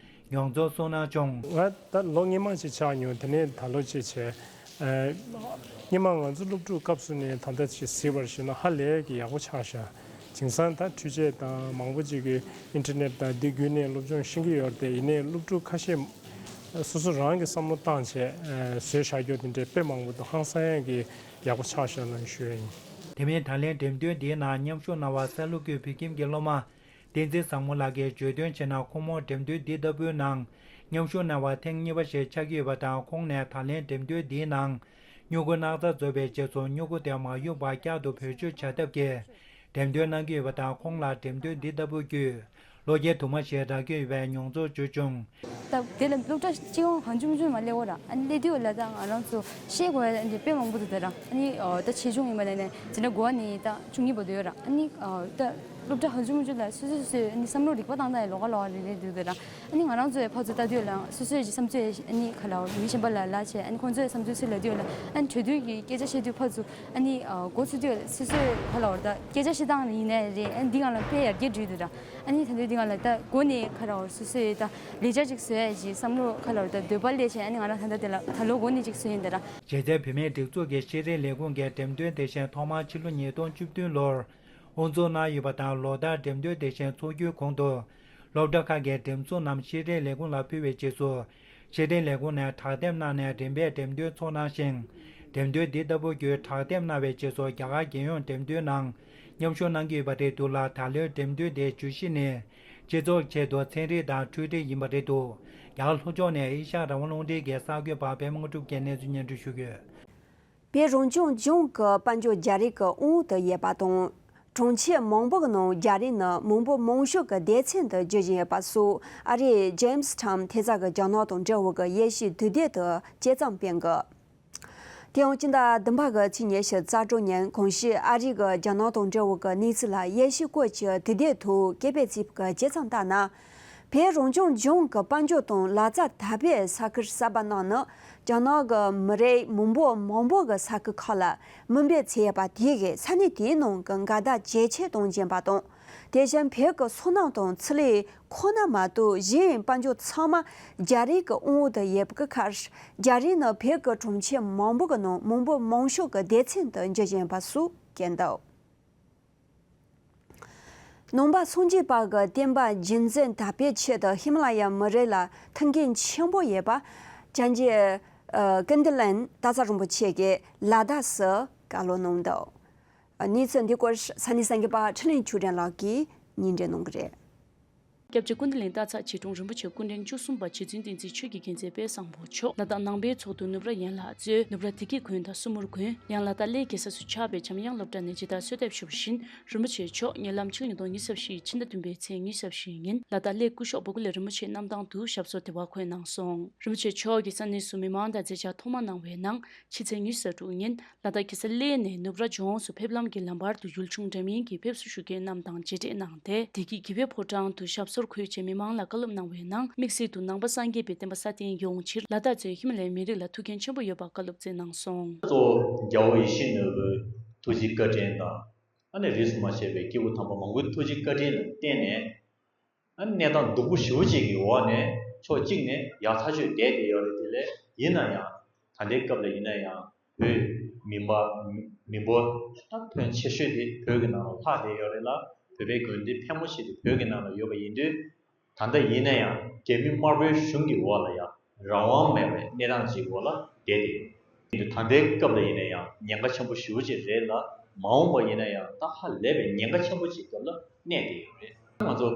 མྱོང་ཚོར་གསུངས་གནང་བྱུང་། ང་ད་ལོ་སྔོན་མ་ཅིག་ཆགས་མྱོང་། དེ་ནས་ད་ལོ་ཅིག་བྱས། ཨ། སྔོན་མ་ང་ཚོ་སློབ་ཕྲུག་སྐབས་སུ་ནས་ད་ལྟ་ཅིག་གཟིགས་པར་བྱས་ན་ཧ་ལས་ཀྱི་ཡག་པོ་ཆགས་ཤག་དེང་སང་ད་འཕྲུལ་ཆས་དང་མང་པོ་ཅིག་གིས་ཨིན་ཊར་ནེཊ་དང་འདི་བརྒྱུད་ནས་སློབ་སྦྱོང་ཤེས་ཀྱི་ཡོད་རེད་དེ། ཡིན་ནའི་སློབ་ཕྲུག་ཁ་ཤས་སོ་སོ་རང་གི་བསམ་བློ་བཏང་བྱས་བཟོས་བཞག་རྒྱུ་དེ་འདྲའི་དཔེ་མང་པོ་འདུག་ཧང་སང་ཡས་ཀྱི་ཡག་པོ་ཆགས་ཤག་ལབ་ཞུ་ཡ་ཡིན། དེ་མིན་ད་ལན་འགྲེམས་སྟོན་འདིའི་ནང་མཉམ་ཞུགས་གནང་བ་སཱ་ལུ་ཀུའི་བོད་ཁྱིམ་གྱི་སློབ་མ་བསྟན་འཛིན་བཟང་མོ་ལགས་ཀྱིས་བརྗོད་དོན་བྱས་ན། ཁོང་མོ་འགྲེམས་སྟོན་འདི་ལྟ་བུའི་ནང་མཉམ་ཞུགས་གནང་བ་ཐེངས་གཉིས་པ་ཞིག་ཆགས་ཀྱི་ཡོད་པ་དང་། ཁོང་ནས་ད་ལན་འགྲེམས་སྟོན་འདིའི་ནང་སྨྱུ་གུ་སྣག་ཚ་བཟོས་པའི་རྗེས་སུ་སྨྱུ་གུ་དེ་མ་གཡུག་པར་བསྐྱར་དུ་བེད་སྤྱོད་བྱ་ཐབས་ཀྱི་འགྲེམས་སྟོན་གནང་གི་ཡོད་པ་དང་། ཁོང་ལ་འགྲེམས་སྟོན་འདི་ལྟ་བུ་བརྒྱུད་ ལོ་བརྒྱའི་དུ་མ་ཞེས་བསྒྲགས་ཀྱི་ཡོད་པའི་མྱོང་ཚོར་བརྗོད་བྱུང་། ད་དེ་ལ་སློབ་གྲྭ་གཅིག་ཡང་གང་བྱུང་བྱུང་མ་སླེབས་འོ་ར། ཨ་ནི་སླེབས་དུས་ལ་ད་ང་རང་ཚོ་ཤེས་དགོས་ཡ་དེ་དཔེ་མང་པོ་འདུག་ད་ར། ཨ་ནི་ད་ཆེ་ཆུང་ཡིན་པ་ནས་ནས་འཛིན་གྲྭ་དགུ་པ་ནས་ད་བཅུ་གཉིས་བར་དུ་ཡོད་ར། ཨ་ནི་ད་སློབ་གྲྭ་གང་བྱུང་བྱུང་ལ་སོ་སོས་སོ་སོས་ཨ་ནི་བསམ་བློ་རིག་པ་བཏང་སྟངས་ཡ་ལོགས་ཀ་ལོགས་ཀ་རེ་རེ་འདུག་ད་ར། ཨ་ནི་ང་རང་ཚོའི་ཕར་ཚུར་ལྟ་དུས་ལ་སོ་སོའི་བསམ་ཚུལ་ཨ་ནི་ག་ལ་མི་གཞན་པ་ལ་ལབ་བྱས། ཨ་ནི་ཁོང་ཚོའི་བསམ་ཚུལ་ཚུར་ལབ་དུས་ལ་ཨ་ནི་གྲོས་བསྡུར་གྱི་སྐད་ཆ་བཤད་དུས་ཕར་ཚུར་ཨ་ནི་མགོ་ཚོས་དུས་སོ་སོའི་ག་ལ་བར་ད་སྐད་ཆ་བཤད་སྟངས་ཡིན་ནའི་རེད། ཨ་ནི་འདི་སྒང་ལ་དཔེ་ཡར་རྒྱས་འགྲོ་འདུག་ད། ཨ་ནི་ད་ལྟའི་འདི་སྒང་ལ་ད་འགོ་ནས་ག་ལ་བར་སོ་སོའི་ད་ལས་འཆར་ཅིག་བཟོ་ཡ་ཞིག་བསམ་བློ་ག་ལ་བར་ད་འདོད་པ་སླེབས་བྱས། ཨ་ནི་ང་རང་ད་ལྟ་དེ་ལ་ད་ལོ་འགོ་ནས་ཅིག་བཟོ་ཡིན་ད་ར། གཞིས་རྩེ་བུད་མེད་སྒྲིག་འཛུགས་ཀྱི་ཤེས་ལྡན་ལས་ཁུངས་ཀྱི་འགྲེམས་སྟོན་དེ་བཞིན་ཐོག་མར་ཕྱི་ལོ་ཉིས་སྟོང་བཅུ་བདུན་ལོར་དབུ་འཛུགས་གནང་ཡོད་པ་དང་། ལོ་ལྟར་འགྲེམས་སྟོན་དེ་བཞིན་འཚོགས་རྒྱུའི་གོང་དུ། སློབ་གྲྭ་ཁག་གི་འགྲེམས་ཚོགས་རྣམས་ཤེས་ལྡན་ལས་ཁུངས་ལ་ཕུལ་བའི་རྗེས་སུ། ཤེས་ལྡན་ལས་ཁུངས་ནས་དྲ་དེབ་གནང་ནས་རིམ་པས་འགྲེམས་སྟོན་ཚོགས་གནང་ཞིང་། འགྲེམས་སྟོན་འདི་ལྟ་བུ་བརྒྱུད་དྲ་དེབ་གནང་བའི་རྗེས་སུ་རྒྱ་གར་རྒྱལ་ཡོངས་འགྲེམས་སྟོན་ནང་མཉམ་ཞུགས་གནང་གི་ཡོད་པ་རེད་འདུག་ལ། ད་ལོའི་འགྲེམས་སྟོན་དེའི་བརྗོད་གཞི་ནི། སྤྱི་ཚོགས་ཆེད་དུ་ཚན་རིག་དང་འཕྲུལ་རིག་ཡིན་པ་རེད་འདུག་རྒྱ་གར་ལྷོ་ཕྱོགས་ནས་ཨེ་ཤ་ཡ་རང་དབང་རླུང་འཕྲིན་གྱི་གསར་འགོད་པ་པད་མ་དངོས་གྲུབ་ཀྱིས་གནས་ཚུལ་སྙན་སྒྲོན་ཞུ་གི་ཡོད། བོད་རང་སྐྱོང་ལྗོངས་ཀྱི་དཔལ་འབྱོར་རྒྱ་རིགས་ཀྱི་དབང་དུ་ཡོད་པ་དང་། གྲོང་ཁྱེར་མང་པོ་གི་ནང་རྒྱ་རིགས་ནི་མི་འབོར་མང་ཤོས་ཀྱི་སྡེ་ཚན་དུ་འགྱུར་བཞིན་ཡོད་པ་སོགས་ཨ་རིའི་ཇེམ་སི་ཊའུན་ཐེ་ས་གི་རྒྱ་ནག་དང་འབྲེལ་བའི་དབྱེ་ཞིབ་དུས་དེབ་དུ་དཔྱད་རྩོམ་སྤེལ་གི། དེ་ཡང་སྤྱི་ཟླ་བདུན་པ་གི་ཚེས་ཉི་ཤུ་རྩ་དྲུག་ཉིན་གོང་ཞུས་ཨ་རི་གི་རྒྱ་ནག་དང་འབྲེལ་བའི་གནས་ཚུལ་ལ་དབྱེ་ཞིབ་སྐོར་གྱི་དུས་དེབ་ཐོག་སྐད་སྤེལ་རྩིས་ཀྱི་དཔྱད་རྩོམ་ལྟར་ན། བོད་རང་སྐྱོང་ལྗོངས་ཀྱི་དཔལ་འབྱོར་དང་ལག་རྩལ་དར་སྤེལ་ས་ཁུལ་གསར་པ་རྣམས་ནི། རྒྱ་ནག་གི་མི་རིགས་མི་འབོར་མང་པོ་གི་ས་ཁུལ་ཁག་ལ་མི་འབོར་ཚད་ཡོད་པ་དེ་གིས་ས་གནས་དེའི་ནང་གི་འགལ་ཟླ་ཇེ་ཆེར་གཏོང་བཞིན་པ་དང་། དེ་བཞིན་བོད་ཀྱི་སོ་ནམ་དང་ཚོང་ལས་ཁོ་ན་མ་གཏོགས་གཞན་དཔལ་འབྱོར་ཚང་མ་རྒྱ་རིགས་ཀྱི་དབང་འོག་ཏུ་ཡོད་པའི་ཁར། རྒྱ་རིགས་ནི་བོད་ཀྱི་གྲོང་ཁྱེར་མང་པོ་གི་ནང་མི་འབོར་མང་ཤོས་ཀྱི་སྡེ་ཚན་དུ་འགྱུར་བཞིན་པ་སོགས་བཀོད་འདུག་ནང་པ་སངས་རྒྱས་པ་གི་བསྟན་པ་རྒྱུན་འཛིན་དར་སྤེལ་ཆེད་དུ་ཧི་མ་ལ་ཡ་མུ་རི་ལ་ཐུགས་འགན་ཆེན་པོ་ཡོད་པ། བྱང་རྒྱལ་ཀུན་བདེ་གླིང་སྟག་ཚང་རིན་པོ་ཆེ་གིས་ལ་དྭགས་སུ་བཀའ་སློབ་གནང་འདུག་གནས་ཚུལ་འདི་སྐོར་ས་གནས་གསར་འགོད་པ་འཕྲིན་ལས་ཆོས་སྒྲོན་ལགས་ཀྱིས་སྙན་སྒྲོན་གནང་གི་རེད། སྐྱབས་རྗེ་ཀུན་བདེ་གླིང་སྟག་ཚང་ཆོས་དྲུང་རིན་པོ་ཆེ་སྐུ་ཕྲེང་བཅུ་གསུམ་པ་རྗེ་བཙུན་བསྟན་འཛིན་ཆོས་ཀྱི་རྒྱལ་མཚན་དཔལ་བཟང་པོ་མཆོག་ལ་དྭགས་ནང་པའི་ཚོགས་འདུ་ནུབ་ར་ཡན་ལག་གཙོས་ནུབ་ར་བདེ་སྐྱིད་དགོན་དང་སྲུ་མུར་དགོན། ཡང་ལ་དྭགས་གླེ་རྒྱལ་ས་སུ་ཆགས་པའི་འཇམ་དབྱངས་སློབ་གྲྭ་ནས་ཇི་ལྟར་གསོལ་འདེབས་ཞུ་བ་བཞིན། རིན་པོ་ཆེ་མཆོག་ཉེ་ལམ་ཕྱི་ལོ་ཉིས་སྟོང་ཉི་ཤུ་རྩ་བཞི་ཕྱི་ཟླ་བདུན་པའི་ཚེས་ཉི་ཤུ་རྩ་བཞི་ཉིན་ལ་དྭགས་གླེ་སྐུ་ཞབས་བོ་དགེ་ལེགས་རིན་པོ་ཆེའི་གནམ་ཐང་དུ་ཞབས་སོར་དེ་བར་འཁོད་གནང་སོང་། རིན་པོ་ཆེ་མཆོག་གིས་ས་གནས་སུ་མི་མང་དང་མཛད་འཆར་ཐོག་མ་གནང་བའི་ནང་། ཕྱི་ཚེས་ཉི་ཤུ་རྩ་དྲུག་ཉིན་ལ་དྭགས་གེ་སར་གླེ་ནས་ནུབ་ར་ལྗོངས་སུ་ཕེབས་ལམ་གྱི་ལམ་བར་དུ་ཡུལ་ལྗོངས་འདྲ་མིན་གྱི་ཕེབས་བསུ་ཞུ་མཁན་རྣམས་དང་མཇལ་འཕྲད་གནང་སྟེ། བདེ་སྐྱིད་དགེ་བའི་ཕོ་བྲང་དུ་ཞབས་སོར་འཁོད་རྗེས་མི་མང་ལ་བཀའ་སློབ་གནང་བའི་ནང་། དམིགས་བསལ་དུ་ནང་པ་སངས་རྒྱས་པའི་བསྟན་པ་སྲ་བརྟན་ཡོང་ཕྱིར་ལ་དྭགས་གཙོས་ཧི་མ་ལ་ཡའི་མི་རིགས་ལ་ཐུགས་འགན་ཆེན་པོ་ཡོད་པ་བཀའ་སློབ་སྩལ་གནང་སོང་། གཙོ་བོ་རྒྱལ་བ་ཡིད་བཞིན་ནོར་བུའི་ཐུགས་རྗེ་བཀའ་དྲིན་དང་། ཨ་ནི་རིས་སུ་མ་ཆད་པའི་སྐྱེས་བུ་དམ་པ་མང་པོའི་ཐུགས་རྗེ་བཀའ་དྲིན་ལ་བརྟེན་ནས། ཨ་ནི་གནས་སྟངས་སྡུག་པོ་ཞེ་པོ་ཅིག་གི་འོག་ནས་ཕྱོགས་གཅིག་ནས་ཡག་ཐག་ཆོད་བསྡད་བསྡད་ཡོད་རེད། དེ་ལས་ཡིན་ན་ཡང་ད་ལྟའི་སྐབས་ལ་ཡིན་ན་ཡང་བོད་མི་འབོར་མི་འབོར་ད་ཕོན་ཆེ་ཤོས་དེ་བོད་ཀྱི་ནང་ལ་ལྷག་བསྡད་ཡོད་རེད་ལ། བོད་པའི་དགོན་སྡེ་ཕལ་མོ་ཆེ་དེ་བོད་ཀྱི་ནང་ལ་ཡོད་པ་ཡིན་དུས། ད་ལྟ་ཡིན་ན་ཡང་རྒྱ་མི་དམར་པོའི་གཞུང་གི་འོག་ལ་ཡང་རང་དབང་མེད་པའི་གནས་སྟངས་ཅིག་འོག་ལ་བསྡད་དེ་ཡོད། ཡིན་དུས་ད་ལྟའི་སྐབས་ལ་ཡིན་ན་ཡང་ཉེན་ཁ་ཆེན་པོ་ཞེ་པོ་ཅིག་རེད་ལ། མ་འོངས་པ་ཡིན་ན་ཡང་ད་ཧ་ལས་པའི་ཉེན་ཁ་ཆེན་པོ་ཅིག་སྐབས་ལ་གནས་བསྡད་ཡོད་རེད། ང་ཚོ་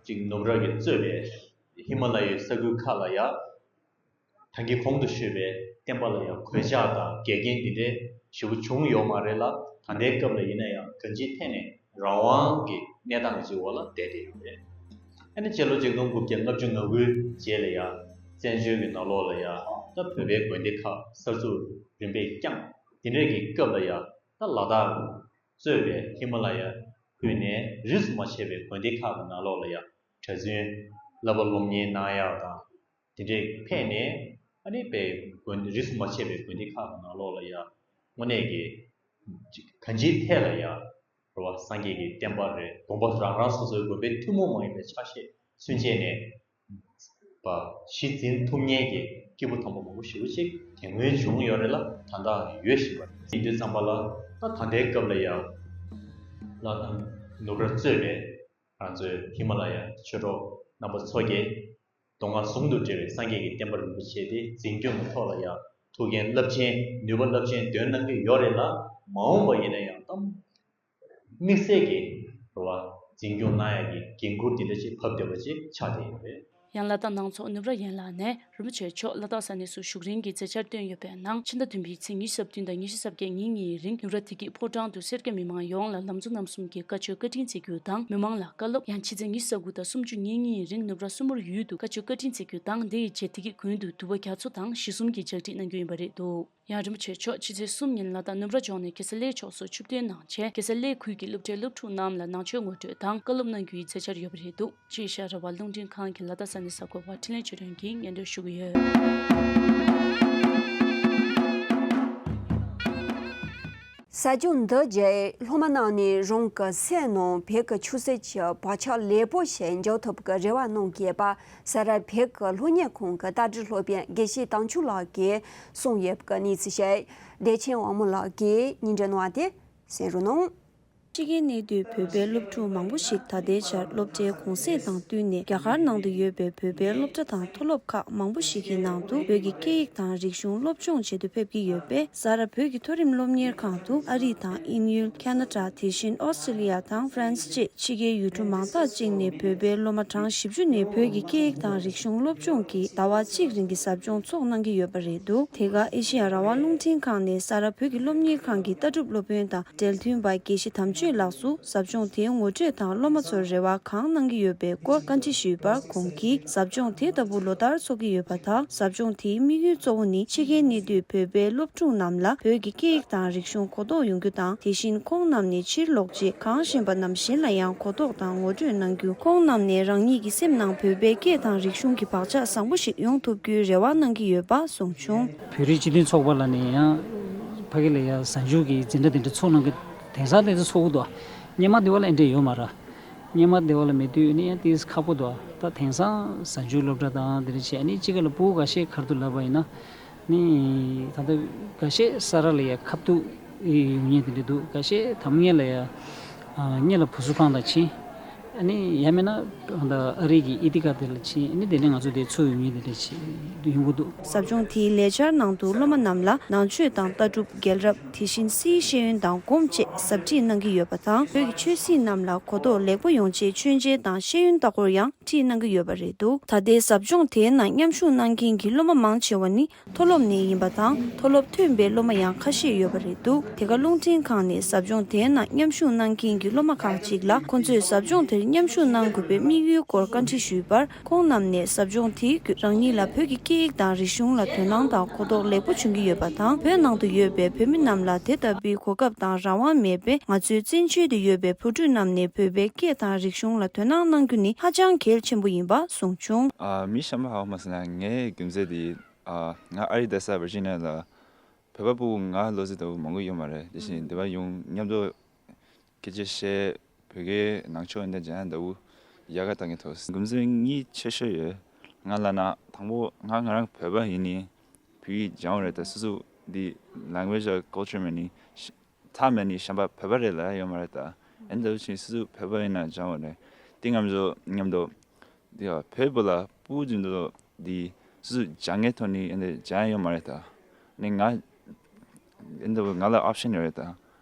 ཅིག་ནུབ་ར་གིས་གཙོས་པའི་ཧི་མ་ལ་ཡའི་ས་ཁུལ་ཁག་ལ་ཡང་ད་གིན་གོང་དུ་ཞུས་པའི་བསྟན་པ་ལ་ཡང་གོད་ཆག་དང་འགལ་རྐྱེན་འདི་འདྲའི་ཞེ་པོ་བྱུང་ཡོད་མ་རེད་ལ། ད་ལྟའི་སྐབས་ལ་ཡིན་ན་ཡང་གང་ཅིའི་ཐད་ནས་རང་དབང་གི་གནས་སྟངས་ཀྱི་འོག་ལ་བསྡད་བསྡད་ཡོད་རེད། ཨ་ནི་སྤྱི་ལོ་ཆིག་སྟོང་དགུ་བརྒྱ་ལྔ་བཅུ་ང་དགུའི་རྗེས་ལ་ཡང་བཙན་བྱོལ་གྱི་ནང་ལོགས་ལ་ཡང་ད་བོད་པའི་དགོན་སྡེ་ཁག་གསར་འཛུགས་རིམ་པས་བསྐྱངས། དེ་འདྲའི་གི་སྐབས་ལ་ཡང་ད་ལ་དྭགས་གཙོས་པའི་ཧི་མ་ལ་ཡ་ཁུལ་ནས་རིས་སུ་མ་ཆད་པའི་དགོན་སྡེ་ཁག་གི་ནང་ལོགས་ལ་ཡང་གྲྭ་བཙུན་བསླབ་པ་སློབ་གཉེར་གནང་ཡག་དང་། དེ་འདྲས་ཕེབས་ནས་ཨ་ནི་པའི་དགོན་རིས་སུ་མ་ཆད་པའི་དགོན་སྡེ་ཁག་གི་ནང་ལོགས་ལ་ཡང་དངོས་གནས་ཀྱི་གང་ཅིའི་ཐད་ལ་ཡང་རེད་བ། སངས་རྒྱས་ཀྱི་བསྟན་པ་རེད། དགོངས་པ་རང་རང་སོ་སོའི་དགོན་པའི་ཐུན་མོང་མ་ཡིན་པའི་ཆ་ཤས་ཚུན་ཆད་ནས་པ་གཞི་འཛིན་ཐུབ་མཁན་གྱི་སྐྱེས་བུ་དམ་པ་མང་པོ་ཞེ་པོ་ཅིག་དེ་སྔོན་བྱུང་ཡོད་རེད་ལ། ད་ལྟའང་ཡོད་བཞིན་པ་རེད། ཡིན་དུས་ཙམ་པ་ལ་ད་ད་ལྟའི་སྐབས་ལ་ཡང་ལ་དྭགས་ནུབ་ར་གཙོས་པའི་ང་ཚོའི་ཧི་མ་ལ་ཡ་ཆོས་གྲོགས་རྣམ་པ་ཚོ་གིས་མདོ་སྔགས་ཟུང་དུ་འབྲེལ་བའི་སངས་རྒྱས་ཀྱི་བསྟན་པ་རིན་པོ་ཆེ་དེ་འཛིན་སྐྱོང་གི་ཐོག་ལ་ཡང་ཐུགས་འགན་རླབས་ཆེན་ནུས་པ་རླབས་ཆེན་འདོན་གནང་གི་ཡོད་རེད་ལ། མ་འོངས་པ་ཡིན་ན་ཡང་ད་དམིགས་བསལ་གྱི་རེད་བ། འཛིན་སྐྱོང་གནང་ཡག་གི་འགན་ཁུར་དེ་འདྲ་ཅིག་བབས་བསྡད་པ་ཅིག་ཆགས་བསྡད་ཡོད་རེད། ཡང་ལ་དྭགས་ནང་ཚོགས་ནུབ་ར་ཡན་ལག་ནས་རིན་པོ་ཆེ་མཆོག་ལ་དྭགས་ས་གནས་སུ་བཞུགས་རིང་གི་མཛད་འཆར་བཏོན་ཡོད་པའི་ནང་། ཕྱི་ཟླ་བདུན་པའི་ཚེས་ཉི་ཤུ་རྩ་བདུན་དང་ཉི་ཤུ་རྩ་བརྒྱད་ཉིན་གཉིས་རིང་ནུབ་ར་བདེ་སྐྱིད་ཕོ་བྲང་དུ་སེར་སྐྱ་མི་མང་ཡོངས་ལ་ལམ་གཙོ་རྣམ་གསུམ་གྱིས་བཀའ་ཆོས་བཀའ་དྲིན་སྩལ་རྒྱུ་དང་། མི་མང་ལ་བཀའ་སློབ། ཡང་ཕྱི་ཚེས་ཉི་ཤུ་རྩ་དགུ་དང་སུམ་ཅུ་ཉིན་གཉིས་རིང་ནུབ་ར་སྲུ་མུར་ཡུལ་དུ་བཀའ་ཆོས་བཀའ་དྲིན་སྩལ་རྒྱུ་དང་། དེ་ཡི་རྗེས་བདེ་སྐྱིད་དགོན་དུ་འདུལ་བ་རྒྱ་མཚོ་དང་ཞི་གསུམ་གྱི་ཕྱག་བྲིས་གནང་རྒྱུ་ཡིན་པ་རེད་འདུག། ཡང་རིན་པོ་ཆེ་མཆོག་ཕྱི་ཚེས་གསུམ་ཉིན་ལ་དྭགས་ནུབ་ར་ལྗོངས་ནས་གེ་སར་གླེ་ཕྱོགས་སུ་ཆིབས་བསྒྱུར་གནང་རྗེས། གེ་སར་གླེ་ཁུལ་གྱི་སློབ་གྲྭའི་སློབ་ཕྲུག་རྣམས་ལ་ནང་ཆོས་ངོ་སྤྲོད་དང་བཀའ་སློབ་གནང་རྒྱུའི་མཛད་འཆར་ཡོད་པ་རེད་འདུག། ཅེས་ཤར་ར་བ་རླུང་འཕྲིན་ཁང་གི་ལ་དྭགས་ས་གནས་གསར་འགོད་པ་འཕྲིན་ལས་ཆོས་སྒྲོན་གྱིས་སྙན་སྒྲོན་ཞུ་གི་ཡོད། ཟབ་སྦྱོང་འདི་བརྒྱུད་སློབ་མ་རྣམས་ནས་རང་གི་སེམས་ནང་བོད་ཀྱི་ཆོས་སྲིད་ཀྱི་བག་ཆགས་ལེགས་པོ་ཞིག་འཇགས་ཐུབ་པའི་རེ་བ་གནང་གི་ཡོད་པ། ས་རཱ་བོད་ཀྱི་སློབ་གཉེར་ཁང་གི་ལྟ་བསྒྲིགས་སློབ་དཔོན་དགེ་བཤེས་དམ་ཆོས་ལགས་ཀྱིས་གསུངས་ཡོད་པའི་གནས་ཚུལ་ཞིག་བདེ་ཆེན་དབང་མོ་ལགས་ཀྱིས་སྙན་སྒྲོན་གནང་བ་དེ་གསན་རོགས་གནང་། ཕྱི་རྒྱལ་གནས་སྡོད་བོད་པའི་སློབ་ཕྲུག་མང་པོ་ཞིག་ད་ལྟའི་ཆར་སློབ་གྲྭའི་གུང་སེང་དང་བསྟུན་ནས་རྒྱ་གར་ནང་དུ་ཡོད་པའི་བོད་པའི་སློབ་གྲྭ་དང་མཐོ་སློབ་ཁག་མང་པོ་ཞིག་གི་ནང་དུ་བོད་ཀྱི་སྐད་ཡིག་དང་རིག་གཞུང་སློབ་སྦྱོང་བྱེད་དུ་ཕེབས་ཀྱི་ཡོད་པས། ས་རཱ་བོད་ཀྱི་མཐོ་རིམ་སློབ་གཉེར་ཁང་དུ་ཨ་རི་དང་དབྱིན་ཡུལ། ཁ་ན་ཌ། དེ་བཞིན་ཨོ་སི་ཀྲི་ལི་ཡ་དང་ཧྥ་རན་སི་བཅས་ཕྱི་རྒྱལ་ཡུལ་གྲུ་མང་དག་ཅིག་ནས་བོད་པའི་སློབ་མ་གྲངས་བཞི་བཅུ་ནས་བོད་ཀྱི་སྐད་ཡིག་དང་རིག་གཞུང་སློབ་སྦྱོང་གི་ཟླ་བ་གཅིག་རིང་གི་ཟབ་སྦྱོང་ཚོགས་གནང་གི་ཡོད་པ་རེད་འདུག། དེ་ག་ཨེ་ཤེ་ཡ་རང་དབང་རླུང་འཕྲིན་ཁང་ནས་ས་རཱ་བོད་ཀྱི་སློབ་གཉེར་ཁང་གི་ལྟ་གྲུབ་སློབ་དཔོན་དང་འབྲེལ་མཐུན་པ་དགེ་བཤེས་དམ་ཆོས་ལགས་སུ་ཟབ་སྦྱོང་དེའི་ངོ་སྤྲོད་དང་སློབ་མ་ཚོར་རེ་བ་གང་གནང་གི་ཡོད་པའི་སྐོར་བཀའ་འདྲི་ཞུས་པར། ཁོང་གིས་ཟབ་སྦྱོང་དེ་ལྟ་བུ་ལོ་ལྟར་འཚོགས་ཀྱི་ཡོད་པ་དང་། ཟབ་སྦྱོང་དེའི་དམིགས་ཡུལ་གཙོ་བོ་ནི་ཕྱི་རྒྱལ་གནས་སྡོད་བོད་པའི་སློབ་ཕྲུག་རྣམས་ལ་བོད་ཀྱི་སྐད་ཡིག་དང་རིག་གཞུང་གོ་རྟོགས་ཡོང་རྒྱུ་དང་། དེ་བཞིན་ཁོང་རྣམས་ནས་ཕྱིར་ལོག་རྗེས་གང་ཤེས་པ་རྣམས་གཞན་ལ་ཡང་གོ་རྟོགས་དང་ངོ་སྤྲོད་གནང་རྒྱུ། ཁོང་རྣམས་ནས་རང་ཉིད་ཀྱི་སེམས་ནང་བོད་པའི་སྐད་དང་རིག་གཞུང་གི་བག་ཆགས་བཟང་པོ་ཞིག་ཡོང་ཐུབ་རྒྱུའི་རེ་བ་གནང་གི་ཡོད་པ་གསུངས་བྱུང་། བོད་རིགས་སྤྱི་མཐུན་ཚོགས་པ་ལ་ནས་ཡང་ཕ་གི་ལ་ཡང་གཟའ་མཇུག་གི་འཛིན་གྲྭ་དེ་འདྲ་ཚོགས་གནང་གི། དེང་སང་དེ་ཚོ་ཚོགས་ཀྱི་འདུག། སྔོན་མ་དེ་བ་ལ་ཨེ་འདྲ་ཡོད་མ་རེད། སྔོན་མ་དེ་བ་ལ་མེད་དུས་ནི་ཡང་ཏིས་ཁག་པོ་འདུག། ད་དེང་སང་གཟའ་མཇུག་སློབ་གྲྭ་དང་དེ་འདྲ་བྱས། ཨ་ནི་གཅིག་ག་ལ་ཕྲུ་གུ་འགའ་ཤས་ག་རེ་འདུག་ལབ་པ་ཡིན་ན། ནི་ད་ལྟ་འགའ་ཤས་ས་རཱ་ལ་ཡ་ཁ་ཐུག་ཡོང་མཁན་དེ་འདྲ་འདུག། འགའ་ཤས་དམ་ངེས་ལ་ཡ་ཨ་སྔོན་ལ་བུ་གསོ་ཁང་ལ་ཕྱིན། ཨ་ནི་ཡང་མིན་ན་ད་ཨ་རི་གི་ཨི་ཐི་ཀ་དེ་ལ་ཕྱིན། ཨ་ནི་དེ་ནས་ང་ཚོ་དེ་ཚུར་ཡོང་མཁན་དེ་འདྲ་ཞིག་ཡོང་གི་འདུག། ཟབ་སྦྱོང་དེའི་ལས་འཆར་ནང་དུ་སློབ་མ་རྣམས་ལ་ནང་ཆོས་དང་ལྟ་གྲུབ། རྒྱལ་རབས། དེ་བཞིན་སིའི་ཤེས་ཡོན་དང་སྒོམ་བཅས་ཟབ་ཁྲིད་གནང་གི་ཡོད་པ་དང་། བོད་ཀྱི་ཆོས་སྲིད་རྣམས་ལ་གོ་རྟོགས་ལེགས་པོ་ཡོང་ཆེད་མཆོད་མཇལ་དང་ཤེས་ཡོན་ལྟ་སྐོར་ཡང་ཁྲིད་གནང་གི་ཡོད་པ་རེད་འདུག། ད་ལྟའི་ཟབ་སྦྱོང་དེའི་ནང་མཉམ་ཞུགས་གནང་མཁན་གྱི་སློབ་མ་མང་ཆེ་བ་ནི་མཐོ་སློབ་ནས་ཡིན་པ་དང་། མཐོ་སློབ་ཐོན་པའི་སློབ་མ་ཡང་ཁ་ཤས་ཡོད་པ་རེད་འདུག། དེ་ག་རླུང་འཕྲིན་ཁང་ནས་ཟབ་སྦྱོང་དེའི་ནང་མཉམ་ཞུགས་གནང་མཁན་གྱི་སློབ་མ་ཁག་ཅིག་ལ་ཁོང་ཚོས་ཟབ་སྦྱོང་དེར་མཉམ་ཞུགས་གནང་དགོས་པའི་དམིགས་ཡུལ་སྐོར་བཀའ་འདྲི་ཞུས་པར། ཁོང་རྣམས་ནས་ཟབ་སྦྱོང་དེའི་བརྒྱུད་རང་ཉིད་ལ་བོད་ཀྱི་སྐད་ཡིག་དང་རིག་གཞུང་ལ་དོ་སྣང་དང་གོ་རྟོགས་ལེགས་པོ་བྱུང་གི་ཡོད་པ་དང་། བོད་ནང་དུ་ཡོད་པའི་བོད་མི་རྣམས་ལ་དེ་ལྟ་བུའི་གོ་སྐབས་དང་རང་དབང་མེད་པས། ང་ཚོའི་བཙན་བྱོལ་དུ་ཡོད་པའི་བུ་ཕྲུག་རྣམས་ནས་བོད་པའི་སྐད་དང་རིག་གཞུང་ལ་དོ་སྣང་གནང་རྒྱུ་ནི་ཧ་ཅང་གལ་ཆེན་པོ་ཡིན་པ་གསུངས་བྱུང་། ཨ། མི་གཞན་པ་ཧ་གོ་མ་སོང་ན་ངའི་རྒྱུ་མཚན་དེ། ཨ། ང་ཨ་རིའི་རྡ་ས་ཝར་ཇི་ནི་ཡ་ལ་བོད་པ་ཕྲུ་གུ་ང་ལོ་ཚོད་ལྟ་བུ་མང་པོ་ཡོད་མ་རེད། དེ་བཞིན་འདི་པར་ཡོང་མཉམ་དུ་སྐད་ཆ་བཤད། བོད་སྐད་ནང་ཆོས་འདི་སྦྱང་ཡག་འདྲ་བོ་ཡག་ག་བཏང་གི་འདུག། རྒྱུ་མཚན་གཉིས་ཆེ་ཤོས་ཡོད། ང་ལབ་ན་དང་པོ་ང་ང་རང་བོད་པ་ཡིན་ནི་བོད་ཡིག་སྦྱང་བ་རེད། ད་སོ་སོ་འདི་language or culture མེད་ནི་ཐ་མེད་ནི་གཞན་པ་བོད་པ་རེད་ལབ་ཡ་ཡོད་མ་རེད། ད་ཨེ་འདྲ་བོ་ཕྱིན་སོ་སོ་བོད་པ་ཡིན་ན་སྦྱང་བ་རེད། དེ་ང་ཚོ་མཉམ་དུ་འདི་བོད་པ་ལ་ཕྲུ་གུ་འཛིན་དུ་འདི་སོ་སོ་སྦྱང་ངེས་ཐོག་ནི་ཨེ་འདྲ་སྦྱང་ཡ་ཡོད་མ་རེད། ད་ནི་ང་ཨེ་འདྲ་བོ་ང་ལ་ཨོབ་ཤན་ཡོད་རེད། ད་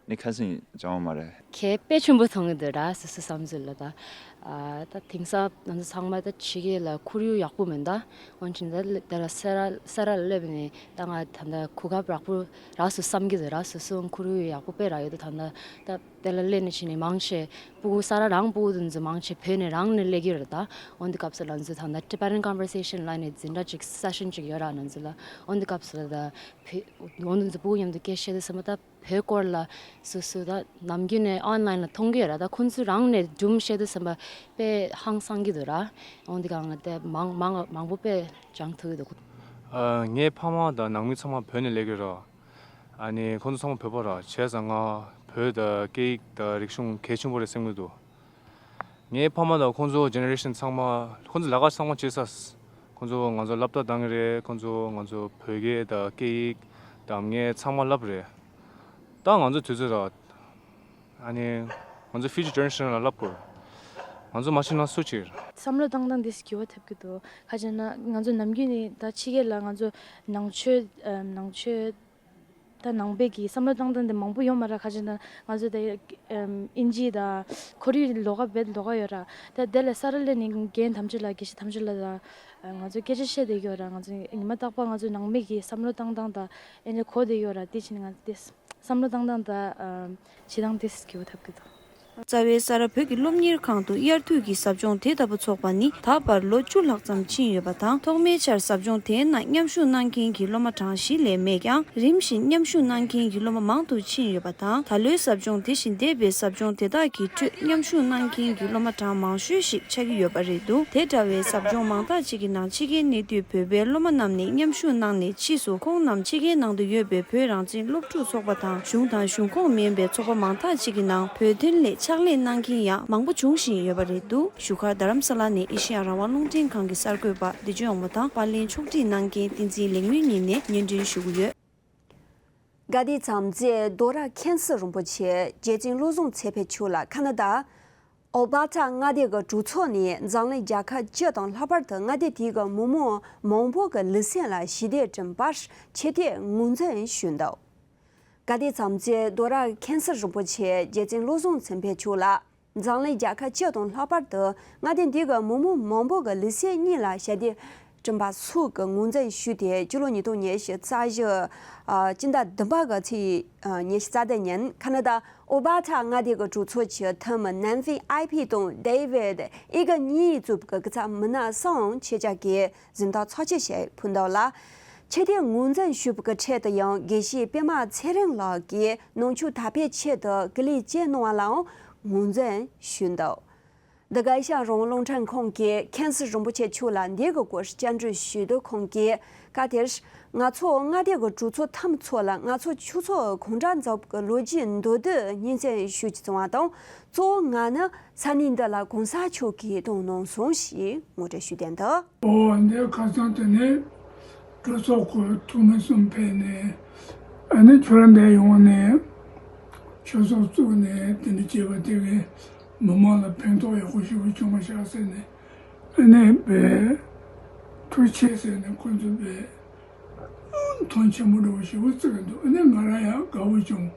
ནི་ཁ་སང་སྦྱང་བ་མ་རེད། གལ་དཔེ་ཆེན་པོ་མཐོང་གི་འདུག་ར། སོ་སོ་བསམ་ཚུལ་ལ་ད། ཨ། ད་དེང་སང་ང་ཚོ་ཚང་མ་ད་ཕྱི་རྒྱལ་ལ་ཁོར་ཡུག་ཡག་པོ་མེད་ད། འོན་ཀྱང་ད་དེ་ལ་ས་རཱ་ས་རཱ་ལ་སླེབས་ནས་ད་ང་ད་ད་གོ་སྐབས་ཡག་པོ་རག་སོང་བསམ་གྱི་འདུག་ར། སོ་སོ་ཁོར་ཡུག་ཡག་པོ་དཔེ་རག་ཡོད་ད། ད་ད་དེ་ལ་སླེབས་ནས་ཕྱིན་ནས་མང་ཆེ་ཕྲུ་གུ་ས་རཱ་རང་ཕྲུ་གུ་དེ་ཚོ་མང་ཆེ་བོད་ནས་རང་ནས་སླེབས་ཀྱི་རེད་ད། འོན་ཏེ་སྐབས་སུ་ང་ཚོ་ད་ད་parent conversation ལབ་ནས་འཛིན་གྲྭ་ཅིག་སེ་ཤན་ཅིག་ཡོད་ར། ང་ཚོ་ལ་འོན་ཏེ་སྐབས་སུ་ད་བོད་འོན་ཏེ་ང་ཚོ་ཕྲུ་གུ་མཉམ་དུ་སྐད་བཤད་དུས་ཙམ་པ་ད། བོད་སྐོར་ལ་སོ་སོ་ད་ནམ་རྒྱུན་ནས་ཨོན་ལན་ལ་མཐོང་གི་ཡོད་ར། ད་ཁོང་ཚོ་རང་ནས་སྒྲུང་བཤད་དུས་ཙམ་པ་དཔེ་ཧང་སང་གི་འདུག་ར། འོན་ཏེ་གང་ལ་དེ་མང་མང་མང་པོ་དཔེ་སྦྱང་ཐུབ་ཀྱི་འདུག། ཨ། ངའི་ཕ་མ་དང་ནང་མི་ཚང་མ་བོད་ནས་སླེབས་ཀྱི་ར། ཨ་ནི་ཁོང་ཚོ་ཚང་མ་བོད་པ་ར། བྱས་ཙང་ང་བོད་དང་སྐད་ཡིག་དང་རིག་གཞུང་གལ་ཆེན་པོ་རེད་བསམ་གྱི་འདུག། ངའི་ཕ་མ་དང་ཁོང་ཚོ་ཇེ་ནེ་རེ་ཤན་ཚང་མ། ཁོང་ཚོ་ལས་ཀ་ཚང་མ་བྱེད་ས། ཁོང་ཚོ་ང་ཚོ་སློབ་གྲྭ་བཏང་གི་རེད། ཁོང་ཚོ་ང་ཚོ་བོད་སྐད་དང་སྐད་ཡིག་དང་ངས་ཚང་མ་བསླབ་རེད། ད་ང་ཚོ་དུས་ཚོད་ར། ཨ་ནི་ང་ཚོ་ཕིའུ་ཅར་ཇེ་ནེ་རེ་ཤན་ལ་བསླབ་དགོས། ང་ཚོ་མ་ཤེས་ན་སུ་ཤེས། བསམ་བློ་བཏང་སྟངས་འདི་འགྱུར་བ་ཐེབས་ཀྱི་འདུག། ག་རེ་ཟེར་ན་ང་ཚོ་ནམ་རྒྱུན་ནས་ད་ཕྱི་རྒྱལ་ལ་ང་ཚོ་ནང་ཆོས་ཨམ་ནང་ཆོས། ད་ནང་པའི་གི་བསམ་བློ་བཏང་སྟངས་དེ་མང་པོ་ཡོད་མ་རེད། ཁ་ཅིག་ན་ང་ཚོ་དེ་ཨམ་དབྱིན་ཇི་དང་ཁོར་ཡུག་ལོགས་ཀ་བེད་ལོགས་ཀ་ཡོད་ར། ད་དེ་ལས་ས་ར་ལས་ནི་རྒན་ཐམས་ཅད་ལ་དགེ་བཤེས་ཐམས་ཅད་ལ་ད་ང་ཚོ་སྐད་ཆ་བཤད་བསྡད་ཀྱི་ཡོད་ར། ང་ཚོ་ཉི་མ་རྟག་པར་ང་ཚོ་ནང་མི་གི་བསམ་བློ་བཏང་སྟངས་དང་ཨེ་འདྲ་གོ་བསྡད་ཡོད་ར། དེ་ཕྱིན་ང་ཚོ་དེ་བསམ་བློ་བཏང་སྟངས་དང་ཨམ་བྱེད་སྟངས་དེ་སྐྱིད་པོ་ཐབས་ཀྱི་འདུག་རྩ་བའི་ས་ར་བོད་ཀྱི་སློབ་གཉེར་ཁང་དུ་དབྱར་དུས་ཀྱི་ཟབ་སྦྱོང་དེ་ལྟ་བུ་འཚོགས་པ་ནི་ད་བར་ལོ་བཅུ་ལྷག་ཙམ་ཕྱིན་ཡོད་པ་དང་། ཐོག་མའི་ཆར་ཟབ་སྦྱོང་དེའི་ནང་མཉམ་ཞུགས་གནང་མཁན་གྱི་སློབ་མ་གྲངས་བཞི་ལས་མེད་ཀྱང་། རིམ་བཞིན་མཉམ་ཞུགས་གནང་མཁན་གྱི་སློབ་མ་མང་དུ་ཕྱིན་ཡོད་པ་དང་། ད་ལོའི་ཟབ་སྦྱོང་དེ་བཞིན་འདས་པའི་ཟབ་སྦྱོང་དེ་དག་གི་ཁྲོད་མཉམ་ཞུགས་གནང་མཁན་གྱི་སློབ་མ་གྲངས་མང་ཤོས་ཤིག་ཆགས་ཀྱི་ཡོད་པ་རེད་འདུག་དེ་འདྲ་བའི་ཟབ་སྦྱོང་མང་དག་ཅིག་གི་ནང་ཕྱི་རྒྱལ་གནས་སྡོད་བོད་པའི་སློབ་མ་རྣམས་ནས་མཉམ་ཞུགས་གནང་ནས། ཕྱིས་སུ་ཁོང་རྣམས་ཕྱི་རྒྱལ་ནང་དུ་ཡོད་པའི་བོད་རང་བཙན་སློབ་ཕྲུག་ཚོགས་པ་དང་། གཞུང་དང་གཞུང་ཁོངས་མིན་པའི་ཚོགས་པ་མང་དག་ཅིག་གི་ནང་བོད་དོན་སླད་ཕྱག་ལས་གནང་མཁན་ཡང་མང་པོ་འབྱུང་བཞིན་ཡོད་པ་རེད་འདུག་བཞུགས་སྒར་རྡ་རམ་ས་ལ་ནས་ཨེ་ཤེ་ཡ་རང་དབང་རླུང་འཕྲིན་ཁང་གི་གསར་འགོད་པ་བདེ་སྐྱོང་དབང་མོ་དང་པར་ལེན་ཕྱོགས་སྒྲིག་གནང་མཁན་བསྟན་འཛིན་ལེགས་སྨོན་གཉིས་ནས་སྙན་སྒྲོན་ཞུ་གི་ཡོད། ག་དེ་ཙམ་ཚེ་རྡོ་ར་མཁན་ཟུར་རིན་པོ་ཆེ་རྗེ་བཙུན་བློ་བཟང་བཙན་པོ་མཆོག་ལ་ཁ་ན་ཌ་ཨོ་བྷ་ཏྲ་མངའ་སྡེ་གི་གྲོས་ཚོགས་ནས་འཛམ་གླིང་རྒྱལ་ཁབ་བཅུ་དང་ལྷག་པར་དུ་མངའ་སྡེ་དེའི་གི་མི་མང་མང་པོ་གི་ལུས་སེམས་ལ་ཞི་བདེ་བསྐྲུན་པར་ཆེ་མཐོང་ངོས་འཛིན་ཞུས་འདུག་ག་དེ་ཙམ་ཚེ་རྡོ་ར་མཁན་ཟུར་རིན་པོ་ཆེ་རྗེ་བཙུན་བློ་བཟང་བཙན་པོ་མཆོག་ལ་འཛམ་གླིང་རྒྱལ་ཁབ་བཅུ་དང་ལྷག་པར་དུ་མངའ་སྡེ་འདི་གི་མི་མང་མང་པོ་གི་ལུས་སེམས་གཉིས་ལ་ཞི་བདེ་བསྐྲུན་པ་སོགས་ཀྱི་ངོས་འཛིན་ཞུས་ཏེ། སྤྱི་ལོ་ཉིས་སྟོང་ཉི་ཤུ་རྩ་བཞི་ཨ་སྤྱི་ཟླ་བདུན་པ་གི་ཚེས་ཨ་ཉི་ཤུ་རྩ་བདུན་ཉིན་ཁ་ན་ཌ་ཨོ་བྷ་ཏྲ་མངའ་སྡེ་གི་གྲོས་ཚོགས་ཀྱི་འཐུས་མི་ནན་ཧྥི་ཨའི་ཕི་དང་ཌེ་ཝིད་ཨི་གི་གཉིས་གཙོས་པའི་གི་ཚབ་མི་སྣ་སོགས་ཆེད་བཅར་གྱིས་གཟེངས་རྟགས་ཚོགས་ཆེན་ཞིག་ཕུལ་འདུག་ལ། ཆེ་མཐོང་ངོས་འཛིན་ཞུས་པའི་གི་ཁྲོད་དུ་ཡང་དགེ་བཤེས་པད་མ་ཚེ་རིང་ལགས་ཀྱིས་ནང་ཆོས་དར་སྤེལ་ཆེད་དུ་སྐུ་ལས་བསྐྱོན་གནང་བ་ལའང་ངོས་འཛིན་ཞུས་འདུག་འདི་ག་ཨེ་ཤ་ཡ་རང་དབང་རླུང་འཕྲིན་ཁང་གིས་མཁན་ཟུར་རིན་པོ་ཆེ་མཆོག་ལ་འདི་གི་སྐོར་བཅར་འདྲི་ཞུས་དུས་ཁོང་གིས་སྐབས་དེར་ང་ཚོ་མངའ་སྡེ་གི་གྲོས་ཚོགས་འཐུས་མི་ཚོ་ལ་ང་ཚོ་ཆོས་ཚོགས་གང་འདྲ་འཛུགས་པའི་ལོ་རྒྱུས་མདོར་བསྡུས་སྙན་སེང་ཞུ་རྒྱུ་བྱུང་བ་དང་། གཙོ་བོ་ང་ནི་ས་གནས་འདི་ལ་གོང་ས་མཆོག་གིས་བཏང་གནང་སོང་ཞེས་ངོ་སྤྲོད་ཞུས་དོན་དུ། ཨོ་འདི་ཁ་སང་དེ་ནས་གྲོས་ཚོགས་ཁོ་འཐུས་མི་གསུམ་ཕེབས་ནས་ཨ་ནི་ཁྱོད་རང་འདིར་ཡོང་ནས་ཆོས་ཚོགས་བཙུགས་ནས་དེ་འདྲ་བྱས་པ་དེ་གིས་མི་མང་ལ་ཕན་ཐོགས་ཡག་པོ་ཞེ་པོ་བྱུང་བ་ཤག་ཟེར་ནས་ཨ་ནི་དཔེ་ཐུགས་རྗེ་ཆེ་ཟེར་ནས་ཁོ་ཚོས་དཔེ་མཐོང་ཆེན་པོ་འདྲ་བོ་ཞེ་པོ་བརྩི་གི་འདུག་ཨ་ནི་ང་རང་ཡང་དགའ་བོ་བྱུང་།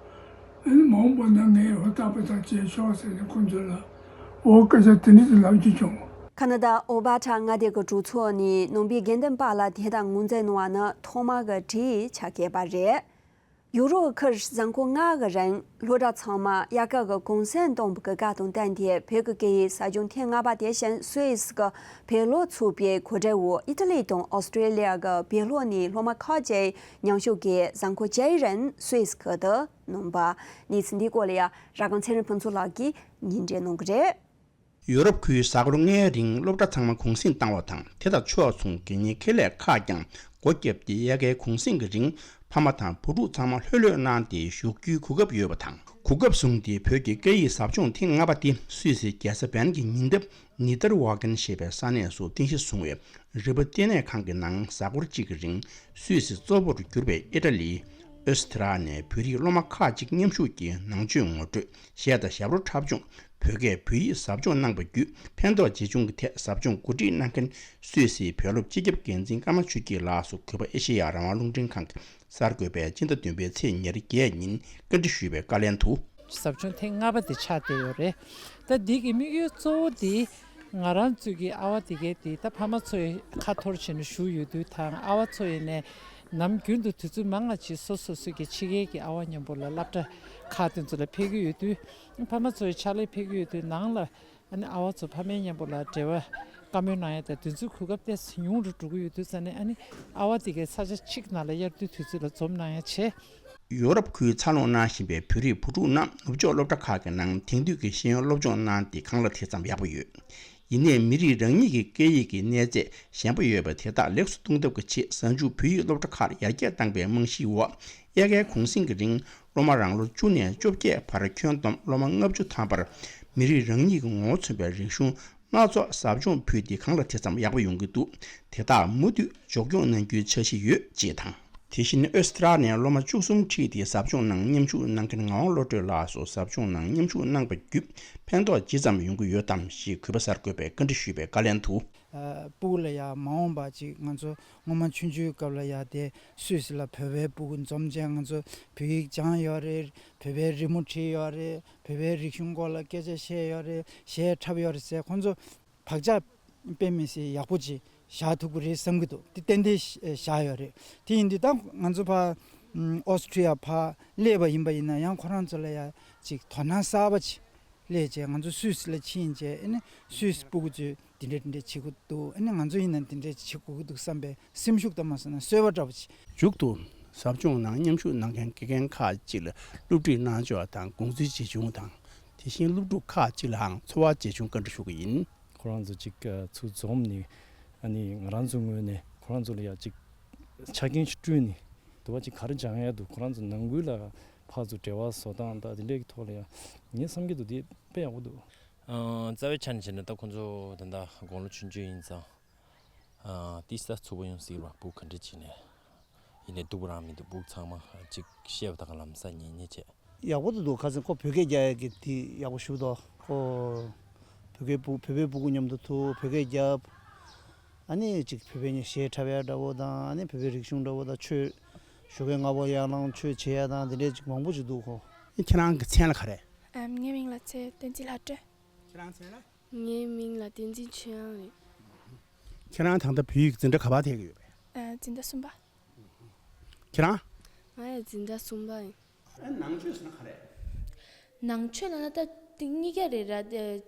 ཨ་ནི་མ་འོངས་པ་ན་ངས་ཧུར་ཐག་པ་ཐག་བྱས་ཆོག་ཟེར་ནས་ཁོ་ཚོ་ལ་འོ་སྐད་ཆ་དེ་འདྲ་ཞིག་ལབ་རྒྱུ་བྱུང་། ཁ་ན་ཌ་ཨོ་བྷ་ཏྲ་མངའ་སྡེ་གི་གྲོས་ཚོགས་ནས་ནང་པའི་དགེ་འདུན་པ་ལ་དེ་ལྟར་ངོས་འཛིན་གནང་བ་ནི་ཐོག་མ་གི་གྲས་ཆགས་ཀྱི་ཡོད་པ་རེད། ཡོ་རོབ་ཁུལ་གཟའ་འཁོར་ལྔ་གི་རིང་སློབ་གྲྭ་ཚང་མ་དབྱར་ཁ་གི་གུང་སེང་གཏོང་བའི་གི་བཀའ་དང་བསྟུན་ཏེ་བོད་ཀྱི་སྐད་ཡིག་ཟབ་སྦྱོང་ཐེངས་ལྔ་པ་དེ་བཞིན་སུད་སི་གི་བོད་སློབ་ཚོགས་པའི་གོ་སྒྲིག་འོག་ཨི་ཊ་ལི་དང་ཨོ་སི་ཀྲི་ལི་ཡ་གི་བོད་སློབ་ནས་སློབ་མ་ཁག་ཅིག་མཉམ་ཞུགས་ཀྱིས་གཟའ་འཁོར་བཅུའི་རིང་སུད་སི་ཁུལ་དུ། གནང་བ། གནས་ཚུལ་འདིའི་སྐོར་ལ་ཡང་ར་སྒང་ཚེ་རིང་ཕུན་ཚོགས་ལགས་ཀྱིས་སྙན་སྒྲོན་གནང་གི་རེད། ཡོ་རོབ་ཁུལ་གཟའ་འཁོར་ལྔའི་རིང་སློབ་གྲྭ་ཚང་མ་གུང་སེང་བཏང་བ་དང་། དེ་དང་ཕྱོགས་མཚུངས་དགེ་བསྙེན་ཁེ་ལས་ཁག་ཀྱང་སྒོ་བརྒྱབ་སྟེ་དབྱར་ཁའི་གུང་སེང་གི་རིང་ཕ་མ་དང་བུ་ཕྲུག་ཚང་མ་ལྷོད་ལྷོད་གནང་སྟེ་བཞུགས་རྒྱུའི་གོ་སྐབས་ཡོད་པ་དང་། གོ་སྐབས་བཟུང་སྟེ་བོད་ཀྱི་སྐད་ཡིག་ཟབ་སྦྱོང་ཐེངས་ལྔ་པ་དེ་སུད་སི་རྒྱལ་ས་བན་གྱི་ཉེ་འདབས་ནི་ཏར་ཝ་གེན་ཞེས་པའི་ས་གནས་སུ་རྟེན་གཞི་བཟུང་བའི་རི་པོ་ལྟེ་གནས་ཁང་གི་ནང་གཟའ་འཁོར་གཅིག་གི་རིང་སུད་སི་གཙོ་བོར་གྱུར་པའི་ཨི་ཊ་ལི། ཨོ་སི་ཐི་ར་ནས་བོད་རིགས་སློབ་མ་ཁག་ཅིག་མཉམ་ཞུགས་ཀྱིས་ནང་ཆོས་ངོ་སྤྲོད། གཞས་དང་ཞབས་བྲོ་འཁྲབ་སྦྱོང་། བོད་སྐད་བོད་ཡིག་ཟབ་སྦྱོང་གནང་བ་བརྒྱུད་ཕན་ཐོགས་ཇི་བྱུང་གི་ཐད་ཟབ་སྦྱོང་གོ་སྒྲིག་གནང་མཁན་སུད་སིའི་བོད་སློབ་སྤྱི་ཁྱབ་འགན་འཛིན་ཀརྨ་ཆོས་སྐྱིད་ལགས་སུ་གུས་པ་ཨེ་ཤེ་ཡ་རང་དབང་རླུང་འཕྲིན་ཁང་གི་གསར་འགོད་པས་སྤྱི་ཟླ་བདུན་པའི་ཚེས་ཉེར་བརྒྱད་ཉིན་བཀའ་འདྲི་ཞུས་པའི་བཀའ་ལན་དུ། ཟབ་སྦྱོང་ཐེངས་ལྔ་པ་དེ་ཆགས་བསྡད་ཡོད་རེད། ད་འདི་གི་དམིགས་ཡུལ་གཙོ་བོ་དེ་ང་རང་ཚོའི་གི་ཨ་བ་དེ་གའི་དེ་ད་ཕ་མ་ཚོ་ཡི་ཁ་འཐོར་བྱས་ནས་བཞུགས་ཡོད་དུས་དང་། ཨ་བ་ཚོ་ཡིན་ནས་ནམ་རྒྱུན་དུ་དུས་ཚོད་མང་ང་ཅིག་སོ་སོ་སོ་གི་ཕྱི་རྒྱལ་གྱི་ཨ་བ་མཉམ་པོ་ལ་སློབ་གྲྭ་ཁག་དེ་ཚོ་ལ་ཕེབས་ཀྱི་ཡོད་དུས། ཕ་མ་ཚོ་ཡི་ཕྱག་ལས་ཕེབས་ཀྱི་ཡོད་དུས་ནང་ལ་ཨ་ནི་ཨ་བ་ཚོ་ཕ་མའི་མཉམ་པོ་ལ་འབྲེལ་བ་བཀའ་མོལ་གནང་ཡ་དང་དུས་ཚོད་གོ་སྐབས་ཏོག་ཙམ་ཉུང་རུ་འགྲོ་གི་ཡོད་དུས་ཙ་ནས། ཨ་ནི་ཨ་བ་དེ་གའི་ས་ཆ་གཅིག་ནང་ལ་དབྱར་དུས་དུས་ཚོད་ལ་འཛོམས་གནང་ཡ་བྱས། ཡོ་རོབ་ཁུལ་འཚར་ལོངས་གནང་བཞིན་པའི་བོད་རིགས་བུ་ཕྲུག་རྣམས་ནུབ་ཕྱོགས་སློབ་གྲྭ་ཁག་གི་ནང་དེང་དུས་ཀྱི་ཤེས་ཡོན་སློབ་སྦྱོང་གནང་སྟེ་གང་ལ་དེ་ཙམ་ཡག་པོ་ཡོད། ཡིན་ནའི་མི་རིགས་རང་ཉིད་ཀྱི་སྐད་ཡིག་གི་གནས་ཚད་ཞན་པོ་ཡོད་པ་དེ་དག་ལེགས་སུ་གཏོང་ཐབས་ཀྱི་ཆེད་གཟའ་མཇུག་བོད་ཡིག་སློབ་གྲྭ་ཁག་ཡར་རྒྱས་བཏང་པའི་རྨང་གཞིའི་འོག་དབྱར་ཁའི་གུང་སེང་གི་རིང་སློབ་མ་རང་ལོ་བཅུ་ནས་བཅོ་བརྒྱད་བར་ཁྱོན་བསྡོམས་སློབ་མ་ལྔ་བཅུ་ཐམ་པར་མི་རིགས་རང་ཉིད་ཀྱི་ངོ་བོ་མཚོན་པའི་རིག་གཞུང་སྣ་ཚོགས་ཟབ་སྦྱོང་ཕུལ་ཏེ་གང་ལ་དེ་ཙམ་ཡག་པོ་ཡོང་གི་འདུག་དེ་དག་མུ་མཐུད་མགྱོགས་སྐྱོང་གནང་རྒྱུའི་འཆར་གཞི་ཡོད་ཅེས་དང་། དེ་བཞིན་ཨོ་སི་ཀྲ་ལི་ཡའི་སློབ་མ་བཅུ་གསུམ་ཁྲིད་དེ་ཟབ་སྦྱོང་ནང་མཉམ་ཞུགས་གནང་མཁན་ངག་དབང་བློ་གྲོས་ལགས་སུ་ཟབ་སྦྱོང་ནང་མཉམ་ཞུགས་གནང་པ་བརྒྱུད་ཕན་ཐོགས་ཇི་ཙམ་ཡོང་གི་ཡོད་དམ་ཞེས་གུས་པ་གསར་འགོད་པས་བཀའ་འདྲི་ཞུས་པའི་བཀའ་ལན་དུ། ཨ། སྤུ་གུ་ལ་ཡ་མ་འོངས་པ་ཅིག་ང་ཚོ་སྔོན་མ་ཆུང་ཆུང་སྐབས་ལ་ཡ་དེ་སུད་སི་ལ་བོད་པའི་སྤུ་གུ་འཛོམས་བྱས་ང་ཚོ་བོད་ཡིག་སྦྱངས་ཡོད་རེད། བོད་པའི་རི་མོ་བྲིས་ཡོད་རེད། བོད་པའི་རིག་གཞུང་སྐོར་ལ་སྐད་ཆ་བཤད་ཡོད་རེད། གཞས་འཁྲབ་ཡོད་རེད་ཟེར་ཁོང་ཚོ་བག་ཆགས་དཔེ་མི་སྲིད་ཡག་པོ་ཅིག་བཞག་ཐུབ་ཀྱི་རེད་བསམ་གྱི་འདུག་དེ་ཏན་ཏན་བཞག་ཡོད་རེད། དེ་ཡིན་དུས་ད་ང་ཚོ་ཕར་ཨོ་སི་ཀྲི་ཡ་ཕར་སླེབས་པ་ཡིན་པ་ཡིན་ན་ཡང་ཁོ་རང་ཚོ་ལ་ཡ་ཅིག་དོ་སྣང་གསར་པ་ཅིག་སླེབས་བྱས་ང་ཚོ་སུད་སི་ལ་ཕྱིན་བྱས་ཨ་ནི་སུད་སི་སྤུ་གུ་ཚོས་འདི་འདྲ་འདི་འདྲ་བྱེད་དགོས་འདུག་ཨ་ནི་ང་ཚོ་ཡིན་ན་འདི་འདྲ་བྱེད་དགོས་ཀྱི་འདུག་བསམ་པའི་སེམས་ཤུགས་དང་མ་སོང་ན་གསོལ་བ་འདྲ་པོ་ཅིག་མཇུག་ཏུ་ཟབ་སྦྱོང་ནང་མཉམ་ཞུགས་གནང་མཁན་དགེ་རྒན་ཁག་ཅིག་ལ་སློབ་ཁྲིད་གནང་ཕྱོགས་དང་དགོངས་ཚུལ་ཇི་བྱུང་དང་། དེ་བཞིན་སློབ་ཕྲུག་ཁག་ཅིག་ལའང་ཚོར་བ་ཇི་བྱུང་བཀའ་འདྲི་ཞུ་གི་ཡིན། ཁོ་རང་ཚོ་ཅིག་ཨ། ཚུར་འཛོམས་ནས་ཨ་ནི་ང་རང་ཚོའི་ངོས་ནས་ཁོ་རང་ཚོ་ལ་ཡ་ཅིག་ཆ་རྐྱེན་ཞིག་བསྐྲུན་ནས་དུ་བ་ཅིག་ག་རེ་སྦྱང་ཡ་འདུག་ཁོ་རང་ཚོ་ནང་ཁུལ་ལ་ཕར་ཚུར་འབྲེལ་བ་བཟོ་སྟངས་དང་དེ་འདྲའི་ཐོག་ལ་ཡ་ངས་བསམ་གྱི་འདུག་དེ་དཔེ་ཡག་པོ་འདུག་ཨ། རྩ་བའི་ཆ་ནས་བྱས་ན་ད་ཁོ་ཚོ་ད་ལྟ་དགུང་ལོ་ཆུང་ཆུང་ཡིན་ཙང་། ཨ། ཏིས་ད་ཚུགས་པ་ཡོང་སྲིད་པ་སྤུ་གུ་ག་འདྲ་ཅིག་ནས་ཡིན་ནའི་སྡུག་པོ་རང་མི་འདུག་སྤུ་གུ་ཚང་མ་ཅིག་བཤད་པ་དང་ལམ་སང་ཉན་ཉན་བྱས། ཡག་པོ་འདུག་ཁ་སང་ཁོ་བོད་སྐད་རྒྱག་ཡ་གི་དེ་ཡག་པོ་ཞུ་དོ། ཁོ་བོད་སྐད་སྤུ་བོད་པའི་སྤུ་གུ་མཉམ་དུ་ཐུག་བོད་སྐད་རྒྱབ། ཨ་ནི་ཅིག་བོད་པའི་གཞས་འཁྲབ་ཡ་འདྲ་བོ་དང་ཨ་ནི་བོད་པའི་རིག་གཞུང་འདྲ་བོ་དང་ཆོས་ཞོགས་ཀའི་སྔ་པོ་ཡར་ལངས་ཆོས་བྱེད་ཡ་དང་དེ་འདྲའི་ཅིག་མང་པོ་ཅིག་འདུག་ཁོ། ཁྱེད་རང་གི་མཚན་ལ་ག་རེ། ཨམ། ངའི་མིང་ལ་ཚེ་བསྟན་འཛིན་ལྷ་སྒྲོན། ཁྱེད་རང་མཚན་ལ། ངའི་མིང་ལ་བསྟན་འཛིན་ཆོས་དབྱངས་རེད། ཁྱེད་རང་ད་ལྟ་བོད་ཡིག་འཛིན་གྲྭ་ག་པར་ཐེག་གི་ཡོད་པས། ཨ། འཛིན་གྲྭ་གསུམ་པ། ཁྱེད་རང་། ང་ཡང་འཛིན་གྲྭ་གསུམ་པ་ཡིན། ཨ། ནང་ཆོས་ཟེར་ན་ག་རེ། ནང་ཆོས་ལབ་ན་ད་དེ་གཉིས་ཀ་རེད་ར། དེ་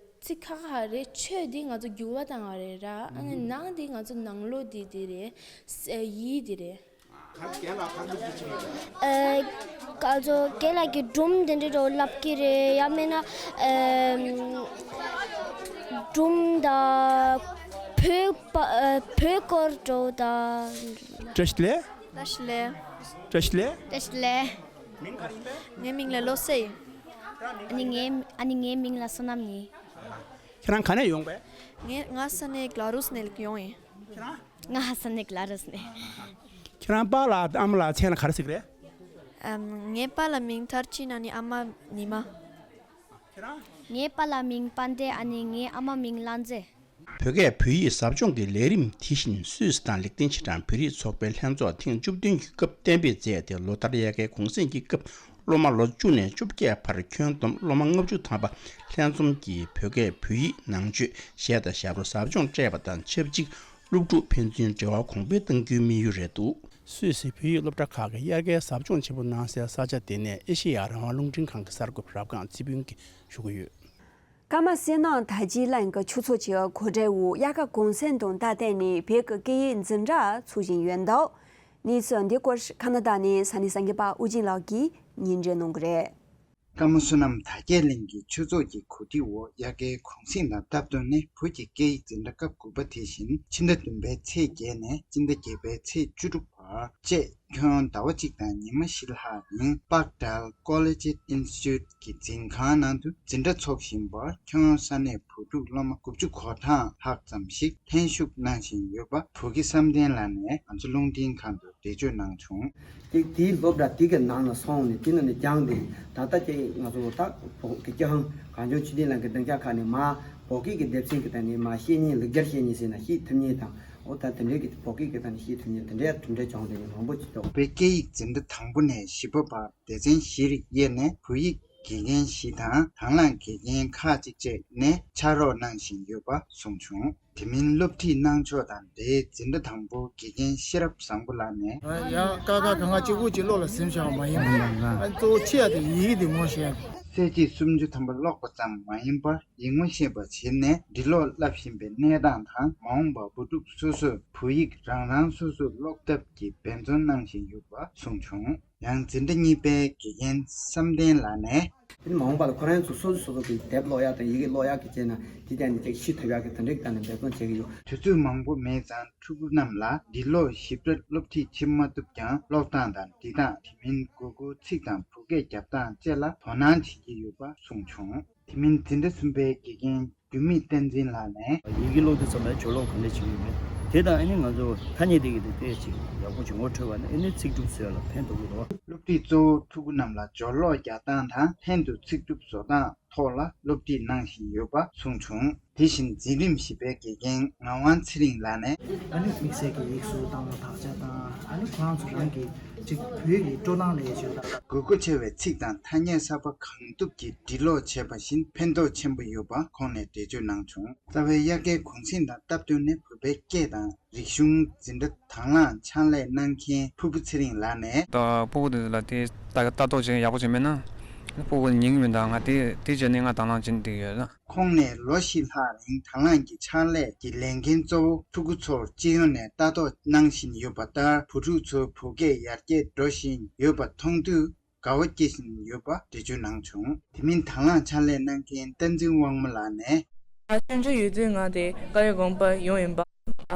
ཚིག་ཁ་ཁ་རེད། ཆོས་དེ་ང་ཚོ་འགྱུར་བ་བཏང་བ་རེད་ར། ཨ་ནི་ནང་དེ་ང་ཚོ་ནང་ལོགས་དེ་དེ་རེད། ཡིད་དེ་རེད། ཨ། ཁ་ཚོ་རྒན་ལགས་ཀྱིས་སྒྲུང་དེ་འདྲ་འདྲ་བོ་ལབ་ཀྱི་རེད། ཡང་མིན་ན་ཨ་སྒྲུང་དང་བོད་པ་ཨ་བོད་སྐོར་འདྲ་བོ་དང་། བཀྲ་ཤིས་བདེ་ལེགས། བཀྲ་ཤིས་བདེ་ལེགས། བཀྲ་ཤིས་བདེ་ལེགས། བཀྲ་ཤིས་བདེ་ལེགས། མིང་ག་རེ་ཡིན་པས། ངའི་མིང་ལ་བློ་གསལ་ཡིན། ཨ་ནི་ངའི་ཨ་ནི་ངའི་མིང་ལ་བསོད་ནམས་ཡིན། ཁྱེད་རང་ག་ནས་ཡོང་པས། ངས་ང་ས་གནས་གླ་རུས་ནས་ཡོང་ཡིན། ཁྱེད་རང་། ང་ས་གནས་གླ་རུས་ནས། ཁྱེད་རང་པཱ་ལགས་ཨ་མ་ལགས་མཚན་ལ་ག་རེ་ཟེར་གི་རེད། ཨམ། ངའི་པཱ་ལགས་མིང་མཐར་ཕྱིན། ཨ་ནི་ཨ་མ་ཉི་མ། ཁྱེད་རང་། ངའི་པཱ་ལགས་མིང་དཔལ་ལྡན། ཨ་ནི་ངའི་ཨ་མ་མིང་གླང་མཛེས། བོད་སྐད་བོད་ཡིག་ཟབ་སྦྱོང་གི་ལས་རིམ་དེ་བཞིན་སུད་སི་དང་ལིག་ཏེན་ཤི་ཊན་བོད་རིགས་ཚོགས་པའི་ལྷན་ཚོགས་ཐེངས་བཅུ་བདུན་གྱི་སྐབས་གཏན་འབེབས་མཛད་དེ། ལོ་ལྟར་དབྱར་ཁའི་གུང་གསེང་གི་སྐབས་སློབ་མ་ལོ་བཅུ་ནས་བཅོ་བརྒྱད་བར་ཁྱོན་བསྡོམས་སློབ་མ་ལྔ་བཅུ་ཐམ་པ་ལྷན་འཛོམས་ཀྱིས་བོད་སྐད་བོད་ཡིག་ནང་ཆོས་གཞས་དང་ཞབས་བྲོ་ཟབ་སྦྱོང་སྤྲད་པ་དང་ཆབས་ཅིག་སློབ་ཕྲུག་ཕན་ཚུན་འབྲེལ་བ་གོང་འཕེལ་གཏང་རྒྱུའི་དམིགས་ཡུལ་རེད་འདུག་སུད་སི་བོད་ཡིག་སློབ་གྲྭ་ཁག་གི་དབྱར་ཁའི་ཟབ་སྦྱོང་ཆེན་པོ་གནང་སའི་ས་ཆ་དེ་ནས་ཨེ་ཤེ་ཡ་རང་དབང་རླུང་འཕྲིན་ཁང་གི་གསར་འགོད་པ་རབ་སྒང་ཚེ་ཕུན་གྱིས་ཞུ་གི་ཡོད། ཀརྨ་བསོད་ནམས་དར་རྒྱས་གླིང་གི་ཆོས་ཚོགས་ཀྱི་གོ་སྒྲིག་འོག་དབྱར་ཁ་གུང་སེང་དང་སྟབས་བསྟུན་ནས་བོད་ཀྱི་སྐད་ཡིག་འཛིན་གྲྭ་ཚུགས་བཞིན་ཡོད་འདུག་གནས་ཚུལ་འདི་སྐོར་ཁ་ན་ཌ་ནས་ས་གནས་གསར་འགོད་པ་ཨོ་རྒྱན་ལགས་ཀྱིས་སྙན་སྒྲོན་གནང་གི་རེད། ཀརྨ་བསོད་ནམས་དར་རྒྱས་གླིང་གི་ཆོས་ཚོགས་ཀྱི་གོ་སྒྲིག་འོག་དབྱར་ཁའི་གུང་སེང་དང་སྟབས་བསྟུན་ནས་བོད་ཀྱི་སྐད་ཡིག་འཛིན་གྲྭ་སྐབས་དགུ་པ་དེ་བཞིན་ཕྱི་ཟླ་བདུན་པའི་ཚེས་བརྒྱད་ནས་སྤྱི་ཟླ་བརྒྱད་པའི་ཚེས་བཅུ་དྲུག་བར་བཅས་ཁྱོན་ཟླ་བ་གཅིག་དང་ཉི་མ་བཞི་ལྷག་རིང་Parkdale Collegiate Institute གི་འཛིན་ཁང་ནང་དུ་འཛིན་གྲྭ་འཚོགས་བཞིན་པར་ཁྱོན་ས་གནས་བོད་ཕྲུག་སློབ་མ་དགུ་བཅུ་གོ་གྲངས་ལྷག་ཙམ་ཞིག་ལྷན་ཞུགས་གནང་བཞིན་ཡོད་པ་བོད་ཀྱི་བསམ་གཏན་ལགས་ནས་ང་ཚོ་རླུང་འཕྲིན་ཁང་དུ་འགྲེལ་བརྗོད་གནང་བྱུང་། དེ་དེའི་སློབ་གྲྭ་དེ་གི་ནང་ལ་སོང་ནས་དེ་ནང་ནས་སྦྱངས་ཏེ་ད་ལྟ་ཅིག་ང་ཚོ་ད་བོད་ཀྱི་སྐྱེས་ཁམས་གངས་ལྗོངས་ཆོས་ལྡན་གླིང་གི་སྡིངས་ཆ་ཁག་ནས་མར་བོད་སྐད་ཀྱི་སྡེ་ཚན་གྱི་སྟེང་ནས་མར་བཤད་མཁན་ལེགས་སྦྱར་བཤད་མཁན་ཟེར་ན་བཤད་ཐུབ་མཁན་དང་། འོ་ད་དེ་འདྲའི་གི་བོད་སྐད་ཀྱི་སྟེང་ནས་བཤད་ཐུབ་མཁན་དེ་འདྲའི་གྲུབ་འབྲས་བྱུང་བསྡད་མཁན་མང་པོ་ཅིག་འདུག་བོད་སྐད་ཡིག་འཛིན་གྲྭ་དང་པོ་ནས་བཞི་པ་བར་སྡེ་ཚན་བཞིར་དབྱེ་ནས་བོད་ཡིག་དགེ་རྒན་བཞི་དང་དང་བླངས་དགེ་རྒན་ཁག་ཅིག་བཅས་ནས་ཕྱག་རོགས་གནང་བཞིན་ཡོད་པ་གསུངས་བྱུང་། དེ་མིན་སློབ་ཁྲིད་གནང་ཕྱོགས་དང་འབྲེལ་འཛིན་གྲྭ་དང་པོ་དགེ་རྒན་ཤེས་རབ་བཟང་པོ་ལགས་ནས། ཡང་ཀ་ཁ་ག་ང་གཅིག་པུ་གཅིག་བློ་ལ་ཟིན་བྱ་བ་མ་ཡིན་པ། ཨ་གཙོ་བོ་ཆེ་ཡ་དེ་ཡི་གེ་དེ་ངོ་ཤེས་ཡ། གསལ་བྱེད་སུམ་ཅུ་ཐམ་པ་ཀློག་པ་ཙམ་མ་ཡིན་པར་ཡིག་ངོ་ཤེས་པ་བྱས་ནས་འབྲི་ཀློག་བསླབ་བཞིན་པའི་གནས་སྟངས་དང་མ་འོངས་པར་བུ་ཕྲུག་སོ་སོས་བོད་ཡིག་རང་རང་སོ་སོས་ཀློག་ཐབས་ཀྱི་འབད་བརྩོན་གནང་བཞིན་ཡོད་པ་གསུངས་བྱུང་། ཡང་འཛིན་གྲྭ་གཉིས་པའི་དགེ་རྒན་བསམ་གཏན་ལགས་ནས། དེ་ནི་མ་འོངས་པ་ལ་ཁོ་རང་ཚོ་སོ་སོ་སོ་སོ་གི་དེབ་ཀློག་ཡག་དང་ཡི་གེ་ཀློག་ཡག་གི་བྱས་ན་དེ་ལྟ་ནས་ཅིག་ཤེས་ཐུབ་ཡག་གི་དེ་འདྲའི་གི་ཐད་ནས་འབད་བརྩོན་བྱེད་ཀྱི་ཡོད། དུས་ཚོད་མང་པོ་མེད་ཙང་ཕྲུ་གུ་རྣམས་ལ་འབྲི་ཀློག་ཞིབ་ཕྲ་སློབ་ཁྲིད་བྱེད་མ་ཐུབ་ཀྱང་ཀློག་སྟངས་དང་འབྲི་སྟངས། དེ་མིན་མགོ་སྐོར་ཚིག་དང་བོད་སྐད་རྒྱབ་སྟངས་བཅས་ལ་དོ་སྣང་བྱེད་ཀྱི་ཡོད་པ་གསུངས་བྱུང་། དེ་མིན་འཛིན་གྲྭ་གསུམ་པའི་དགེ་རྒན་འགྱུར་མེད་བསྟན་འཛིན་ལགས་ནས། ཡི་གེ་ཀློག་དུས་ཙམ་ལ་སྦྱོར་ཀློག་ག་འདྲ་བྱེད་ཀྱི་ཡོད་མེད། དེ་དང་ཨ་ནི་ང་ཚོ་ཐ་སྙད་དེ་གི་དེ་དེ་ཅིག་ཡག་པོ་ཅིག་ངོ་འཕྲོད་པ་ནི་ཨ་ནི་ཚིག་གྲུབ་བཟོས་ལ་ཕན་ཐོགས་ཀྱི་རེད་བ། སློབ་ཁྲིད་གཙོ་བོ་ཕྲུ་གུ་རྣམས་ལ་སྦྱོར་ཀློག་རྒྱག་སྟངས་དང་ལྷན་དུ་ཚིག་གྲུབ་བཟོ་སྟངས་ཐོག་ལ་སློབ་ཁྲིད་གནང་བཞིན་ཡོད་པ་གསུངས་བྱུང་། དེ་བཞིན་འཛིན་རིམ་བཞི་པའི་དགེ་རྒན་ངག་དབང་ཚེ་རིང་ལགས་ནས། ཨ་ནི་དམིགས་བསལ་གྱི་ཡིག་གཟུགས་དང་དག་ཆ་དང་ཨ་ནི་ཁོ་རང་ཚོ་རང་གི་ཅིག་བོད་ཀྱི་སྤྲོ་སྣང་ལས་བྱུང་དང་། དགོས་མཁོ་ཆེ་བའི་ཚིག་དང་ཐ་སྙད་གསར་པ་གང་ཐུབ་ཀྱིས་འབྲི་ཀློག་བྱས་པ་བཞིན་ཕན་ཐོགས་ཆེན་པོ་ཡོད་པ་ཁོང་ནས་འགྲེལ་བརྗོད་གནང་བྱུང་། རྩ་བའི་དབྱར་ཁའི་གུང་གསེང་དང་སྟབས་བསྟུན་ནས་བོད་པའི་སྐད་དང་རིག་གཞུང་འཛིན་གྲྭ་དང་བླངས་ཕྱག་ལས་གནང་མཁན་ཕུར་བུ་ཚེ་རིང་ལགས་ནས། ད་སྤུ་གུ་དེ་ལ་དེ་ལྟ་ལྟ་རྟོག་བྱེད་ཡག་པོ་བྱས་མེད་ན་སྤུ་གུ་ཉན་གྱི་མི་འདུག་ང་དེ་དེ་བྱས་ནས་ང་དང་བླངས་བྱེད་བསྡད་ཡོད་ན། ཁོང་ནས་ལོ་བཞི་ལྷག་རིང་དང་བླངས་ཀྱི་ཕྱག་ལས་ཀྱི་ལས་འགན་གཙོ་བོ་ཕྲུ་གུ་ཚོར་སྤྱི་ཡོངས་ནས་ལྟ་རྟོག་གནང་བཞིན་ཡོད་པ་ལྟར། བུ་ཕྲུག་ཚོའི་བོད་སྐད་ཡར་རྒྱས་འགྲོ་བཞིན་ཡོད་པ་མཐོང་དུས་དགའ་བ་སྐྱེ་བཞིན་ཡོད་པ་འགྲེལ་བརྗོད་གནང་བྱུང་། དེ་མིན་དང་བླངས་ཕྱག་ལས་གནང་མཁན་བསྟན་འཛིན་དབང་མོ་ལགས་ནས། ང་ཆུང་ཆུང་ཡོད་དུས་ང་དེ་ཀ་རེ་དགོན་པ་ཡོང་ཡིན་པ།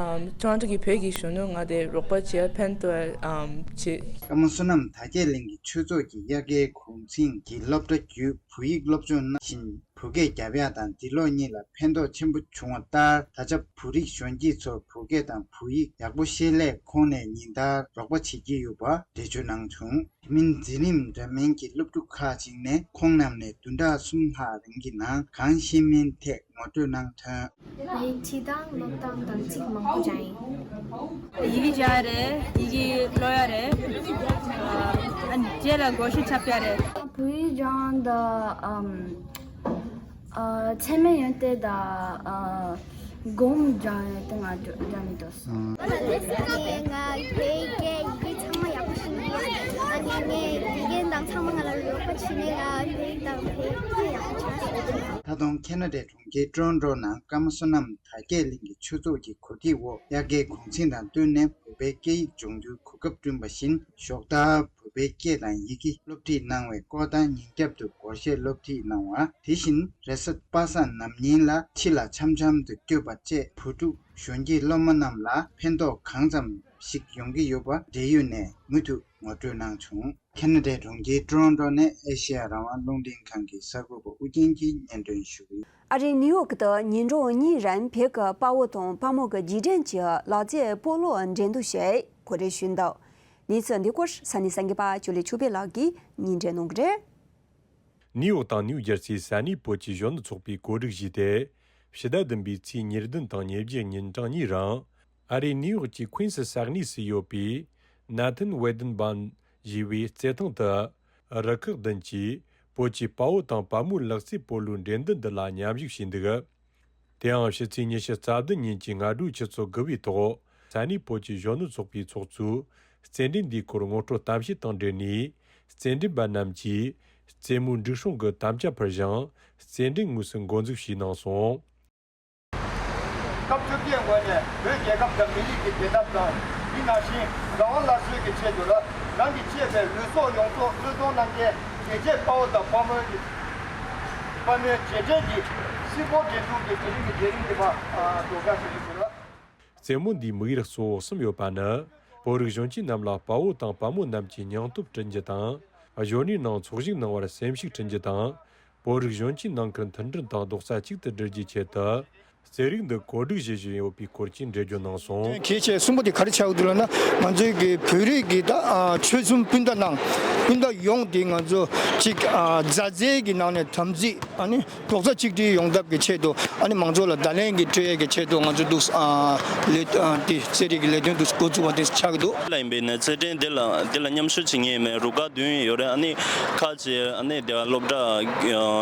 ཨམ། ཁྱོད་རང་ཚོ་གི་བོད་ཀྱི་གཞོན་ནུ་ང་དེ་རོགས་པ་བྱེད་ཕན་ཐོགས་ཨམ་བྱེད། ཀརྨ་བསོད་ནམས་དར་རྒྱས་གླིང་གི་ཆོས་ཚོགས་ཀྱི་དབྱར་ཁའི་གུང་གསེང་གི་སློབ་གྲྭ་བརྒྱུད་བོད་ཡིག་སློབ་སྦྱོང་གནང་བཞིན་བོད་སྐད་རྒྱབ་ཡག་དང་འབྲི་ཀློག་གཉིས་ལ་ཕན་ཐོགས་ཆེན་པོ་བྱུང་བ་ལྟར། ད་ཆ་བོད་རིགས་གཞོན་སྐྱེས་ཚོར་བོད་སྐད་དང་བོད་ཡིག་ཡག་པོ་ཤེས་སླད་ཁོང་ནས་ཉིན་ལྟར་རོགས་པ་བྱེད་ཀྱི་ཡོད་པ་འགྲེལ་བརྗོད་གནང་བྱུང་། དེ་མིན་འཛིན་རིམ་འདྲ་མིན་གྱི་སློབ་ཕྲུག་ཁག་ཅིག་ནས་ཁོང་རྣམས་ནས་བདུན་ཕྲག་གསུམ་ལྷག་རིང་གི་ནང་གང་ཤེས་མིན་ཐད་ངོ་སྤྲོད་གནང་དོན། ངས་བྲིས་སྟངས་ཀློག་སྟངས་དང་ཚིག་མང་པོ་སྦྱང་ཡིན། ཡི་གེ་སྦྱང་ཡ་རེད། ཡི་གེ་ཀློག་ཡ་རེད། ཨ་ནི་རྗེས་ལ་བགོ་བཤའ་ཆགས་ཡ་རེད། བོད་ཡིག་སྦྱང་དང་ཨམ། ཨ། ཚད་མའི་ཡོན་ཏན་དང་། ཨ། སྒོམ་སྦྱང་ཡོན་ཏན་ང་སྦྱང་མི་འདུག་ཨ་ནི་ང་བོད་སྐད་ཡི་གེ་ཚང་མ་ཡག་པོ་ཤེས་ཀྱི་ཡོད། ཨ་ནི་ངས་དགེ་རྒན་དང་ཚང་མ་ང་ལ་རོགས་པ་བྱས་ནས་ང་བོད་ཡིག་དང་བོད་སྐད་ཡག་པོ་སྦྱང་ཐུབ་ཀྱི་ཡོད། ད་དུང་ཁེ་ན་ཌའི་གྲོང་ཁྱེར་ཊོ་རོན་ཊོ་ནང་ཀརྨ་བསོད་ནམས་དར་རྒྱས་གླིང་གི་ཆོས་ཚོགས་ཀྱི་གོ་སྒྲིག་འོག་དབྱར་ཁའི་གུང་གསེང་དང་བསྟུན་ནས་བོད་པའི་སྐད་ཡིག་སྦྱོང་རྒྱུའི་གོ་སྐབས་བསྐྲུན་པ་བཞིན། ཞོགས་ལྟར་བོད་པའི་སྐད་དང་ཡི་གེ་སློབ་ཁྲིད་གནང་བའི་སྐོར་དང་། ཉིན་རྒྱབ་ཏུ་སྒོར་གཞས་སློབ་ཁྲིད་གནང་བ། དེ་བཞིན་རེས་གཟའ་པ་སངས་ནམ་ཉིན་ལ་ཕྱི་ལ་འཆམ་འཆམ་དུ་བསྐྱོད་པ་བཅས། བོད་ཕྲུག་གཞོན་སྐྱེས་སློབ་མ་རྣམས་ལ་ཕན་ཐོགས་གང་ཙམ་ཞིག་ཡོང་གི་ཡོད་པ་འབྲེལ་ཡོད་ནས་མུ་མཐུད་ངོ་སྤྲོད་གནང་བྱུང་། ཁེ་ན་ཌའི་གྲོང་ཁྱེར་ཊོ་རོན་ཊོ་ནས་ཨེ་ཤེ་ཡ་རང་དབང་རླུང་འཕྲིན་ཁང་གི་གསར་འགོད་པ་ཨུ་རྒྱན་གྱིས་སྙན་སྒྲོན་ཞུ་གི་ཡོད། ཨ་རིའི་ནིའུ་ཡོག་ཏུ་ཉིན་གྲངས་གཉིས་རིང་བོད་ཀྱི་དཔའ་བོ་དང་དཔའ་མོ་གི་རྗེས་དྲན་གྱི་ལག་རྩེད་སྤོ་ལོ་འགྲན་བསྡུར་ཞིག་གོ་སྒྲིག་ཞུས་འདུག་གནས་ཚུལ་འདི་སྐོར་ས་གནས་གསར་འགོད་པ་ཅོ་ལི་ཆོས་འཕེལ་ལགས་ཀྱིས་སྙན་སྒྲོན་གནང་གི་རེད། ནིའུ་ཡོག་དང་ནིའུ་ཇར་སིའི་ས་གནས་བོད་ཀྱི་གཞོན་ནུ་ཚོགས་པས་གོ་སྒྲིག་བྱས་ཏེ། ཕྱི་ཟླ་བདུན་པའི་ཚེས་ཉེར་བདུན་དང་ཉེར་བརྒྱད་ཉིན་གྲངས་གཉིས་རིང་། ཨ་རིའི་ནིའུ་ཡོག་གི་ཁུན་སི་ས་གནས་སུ་ཡོད་པའི་ནེ་ཐན་ཝེ་ཏན་བཱན་ཞེས་པའི་རྩེད་ཐང་དུ། རུ་ཁག་བདུན་གྱིས་བོད་ཀྱི་དཔའ་བོ་དང་དཔའ་མོའི་ལག་རྩེད་སྤོ་ལོའི་འགྲན་བསྡུར་འདི་ལ་མཉམ་ཞུགས་བྱས་འདུག་དེའང་ཕྱི་ཚེས་ཉི་ཤུ་རྩ་བདུན་ཉིན་གྱི་སྔ་དྲོའི་ཆུ་ཚོད་དགུ་པའི་ཐོག་ས་གནས་བོད་ཀྱི་གཞོན་ནུ་ཚོགས་པའི་ཚོགས་གཙོས་རྩེད་འགྲན་འདིའི་སྐོར་ངོ་སྤྲོད་གཏམ་བཤད་དང་འབྲེལ་ནས། རྩེད་འགྲན་པ་རྣམས་ཀྱིས་རྩེད་མོའི་འབྲུག་སྲུང་གི་དམ་བཅའ་ཕུལ་ཞིང་། རྩེད་འགྲན་དངོས་སུ་འགོ་འཛུགས་བྱས་གནང་སོང་། སྐབས་བཅོ་བརྒྱད་ངོས་ནས་བོད་རྒྱལ་ཁབ་དང་མི་རིགས་ཀྱི་བདེན་མཐའ་དང་། དེ་ནང་བཞིན་རང་དབང་སླར་གསོའི་གི་ཆེད་དུ་ལ་རང་གི་གཅེས་པའི་ལུས་སྲོག་ཡོངས་རྫོགས་བློས་གཏོང་གནང་མཁན་རྒྱལ་གཅེས་དཔའ་བོ་དང་དཔའ་མོའི་གི་དཔའ་མོའི་རྗེས་དྲན་གྱི་སྲིད་སྐོར་འགྲན་བསྡུར་གྱི་དེ་རིང་གི་དེ་རིང་གི་མ་སྒྲོག་སྐར་ཞུ་རྒྱུ་ཞུ་ལ། རྩེད་མོ་འདིའི་དམིགས་ཡུལ་གཙོ་བོ་གསུམ་ཡོད་པ་ནི། བོད་རིགས་གཞོན་སྐྱེས་རྣམས་ལ་དཔའ་བོ་དང་དཔའ་མོ་རྣམས་ཀྱི་སྙིང་སྟོབས་བསྐྲུན་རྒྱུ་དང་། གཞོན་ནུའི་ནང་ཚོགས་ཞུགས་གནང་བར་སེམས་ཤུགས་བསྐྲུན་རྒྱུ་དང་། བོད་རིགས་གཞོན་སྐྱེས་ནང་ཁུལ་མཐུན་སྒྲིལ་དང་རྡོག་རྩ་གཅིག་ཏུ་སྒྲིལ་རྒྱུའི་ཆེད་དུ། རྩེད་རིགས་འདི་གོ་སྒྲིག་བྱེད་བཞིན་ཡོད་པའི་སྐོར་གྱི་འགྲེལ་བརྗོད་གནང་སོང་། གལ་ཆེ་གསུམ་པོ་དེ་ག་རེ་ཆགས་ཀྱི་འདུག་ལབ་ན། ང་ཚོའི་གི་བོད་རིགས་ཀྱི་ད་ཨ་ཆོལ་གསུམ་སྤུན་ཟླ་ནང་སྤུན་ཟླ་ཡོངས་དེ་ང་ཚོ་གཅིག་ཨ་མཛའ་བརྩེ་གི་ནང་ནས་དམ་ཚིག་ཨ་ནི། རྡོག་རྩ་གཅིག་སྒྲིལ་ཡོང་ཐབས་ཀྱི་ཆེད་དུ། ཨ་ནི་མང་ཚོགས་ལ་བརྡ་ལན་གྱི་སྤྲོད་ཡས་ཀྱི་ཆེད་དུ་ང་ཚོ་འདུག་ཨ་ལས་ཨ་དེ་རྩེད་རིགས་ཀྱི་ལས་དོན་འདུག་འགོ་བཙུགས་པ་དེ་ཆགས་ཀྱི་འདུག་ལ་ཡིན་པས་ན་རྩེད་འགྲན་འདི་ལ་འདི་ལ་མཉམ་ཞུགས་བྱེད་མཁན་ཡིན་མིན་རུ་ཁག་བདུན་ཡོད་རེད། ཨ་ནི་ཁག་ཅིག་ཨ་ནི་དེ་བ་སློབ་གྲྭ་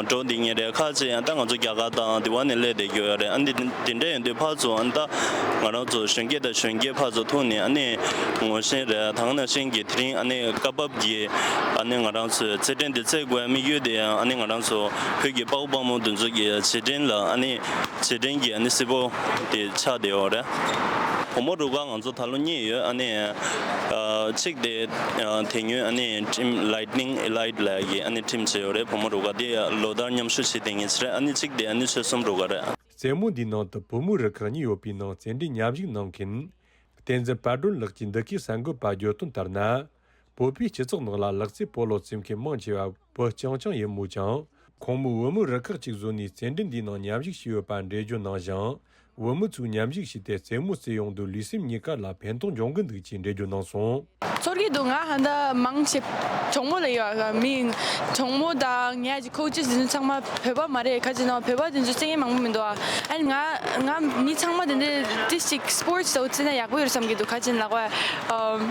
འགྲོ་བསྡད་མཁན་རེད། ཁག་ཅིག་ཨ་ད་ང་ཚོ་རྒྱ་གར་དང་དེ་བ་ནས་སླེབས་བསྡད་ཀྱི་ཡོད་རེད། ཨ་ནི་དེ་འདྲ་ཡིན་དུས་ཕར་ཚུར་ཨ་ནི་ད་ང་རང་ཚོ་གཞོན་སྐྱེས་དང་གཞོན་སྐྱེས་ཕར་ཚུར་ཐུག་ནས་ཨ་ནི་ངོ་ཤེས་རེད། ད་ག་ནང་བཞིན་གྱི་དེ་རིང་ཨ་ནི་སྐབས་བབ་ཀྱི་ཨ་ནི་ང་རང་ཚོའི་རྩེད་འགྲན་འདི་རྩེ་དགོས་དམིགས་ཡུལ་དེ་ཡང་ཨ་ནི་ང་རང་ཚོ་བོད་ཀྱི་དཔའ་བོ་དཔའ་མོ་འདི་ཚོ་གི་རྗེས་དྲན་ལ་ཨ་ནི་རྗེས་དྲན་གྱི་ཨ་ནི་སྲིད་པོ་དེ་ཆགས་བསྡད་ཡོད་རེད། བུ་མོ་རུ་ཁག་ང་ཚོ་ད་ལོ་གཉིས་ཡོད། ཨ་ནི་ཨ་གཅིག་དེ་ཨ་དེ་སྔོན་ཨ་ནི་ཊིམ་ལའིཊ་ནིང་ཨི་ལའིཊ་ལབ་ཡག་གི་ཨ་ནི་ཊིམ་བྱས་ཡོད་རེད། བུ་མོ་རུ་ཁག་དེ་ལོ་ལྟར་མཉམ་ཞུགས་བྱེད་བསྡད་མཁན་ཞིག་རེད། ཨ་ནི་གཅིག་དེ་ཨ་ནི་ཆོལ་གསུམ་རུ་ཁག་རེད། རྩེད་མོ་འདིའི་ནང་དུ་བུ་མོའི་རུ་ཁག་གཉིས་ཡོད་པའི་ནང་རྩེད་འགྲན་མཉམ་ཞུགས་གནང་མཁན། བསྟན་འཛིན་དཔལ་སྒྲོན་ལགས་ཀྱིས་འདི་གའི་གསར་འགོད་པར་བརྗོད་དོན་ལྟར་ན། བོད་པའི་སྤྱི་ཚོགས་ནང་ལ་ལག་རྩེད་སྤོ་ལོ་རྩེད་མཁན་མང་ཆེ་བ་བུ་རྐྱང་རྐྱང་ཡིན་མོད་ཀྱང་། ཁོང་མོས་བུ་མོའི་རུ་ཁག་ཅིག་བཟོས་ནས་རྩེད་འགྲན་འདིའི་ནང་མཉམ་ཞུགས་བྱས་ཡོད་པ་འགྲེལ་བརྗོད་གནང་ཞིང་། བོད་མི་ཚོས་མཉམ་ཞུགས་བྱས་ཏེ་རྩེད་མོ་རྩེ་ཡོང་དུས་ལུས་སེམས་གཉིས་ཀ་ལ་ཕན་ཐོགས་འབྱུང་གི་འདུག་ཅེས་འགྲེལ་བརྗོད་གནང་སོང་། ཚོར་གྱི་འདུག་ང་ཧ་ད་མང་ཆེ་གྲོགས་མོ་ལ་ཡོད་ཨ། མི་གྲོགས་མོ་དང་ངའི་ཀོ་ཅི་དེ་ཚོ་ཚང་མ་བོད་པ་མ་རེད། ག་ཅི་ན་བོད་པ་དེ་ཚོ་རྩེད་མཁན་མང་པོ་མི་འདུག་ཨ། ཨ་ནི་ང་ང་མི་ཚང་མ་དེ་འདྲའི་ཏིས་ཅིག་སི་པོར་ཊི་དང་རྩེད་ན་ཡག་པོ་ཡོད་བསམ་གྱི་འདུག་ག་ཅི་ན་ལག་པ་ཨམ་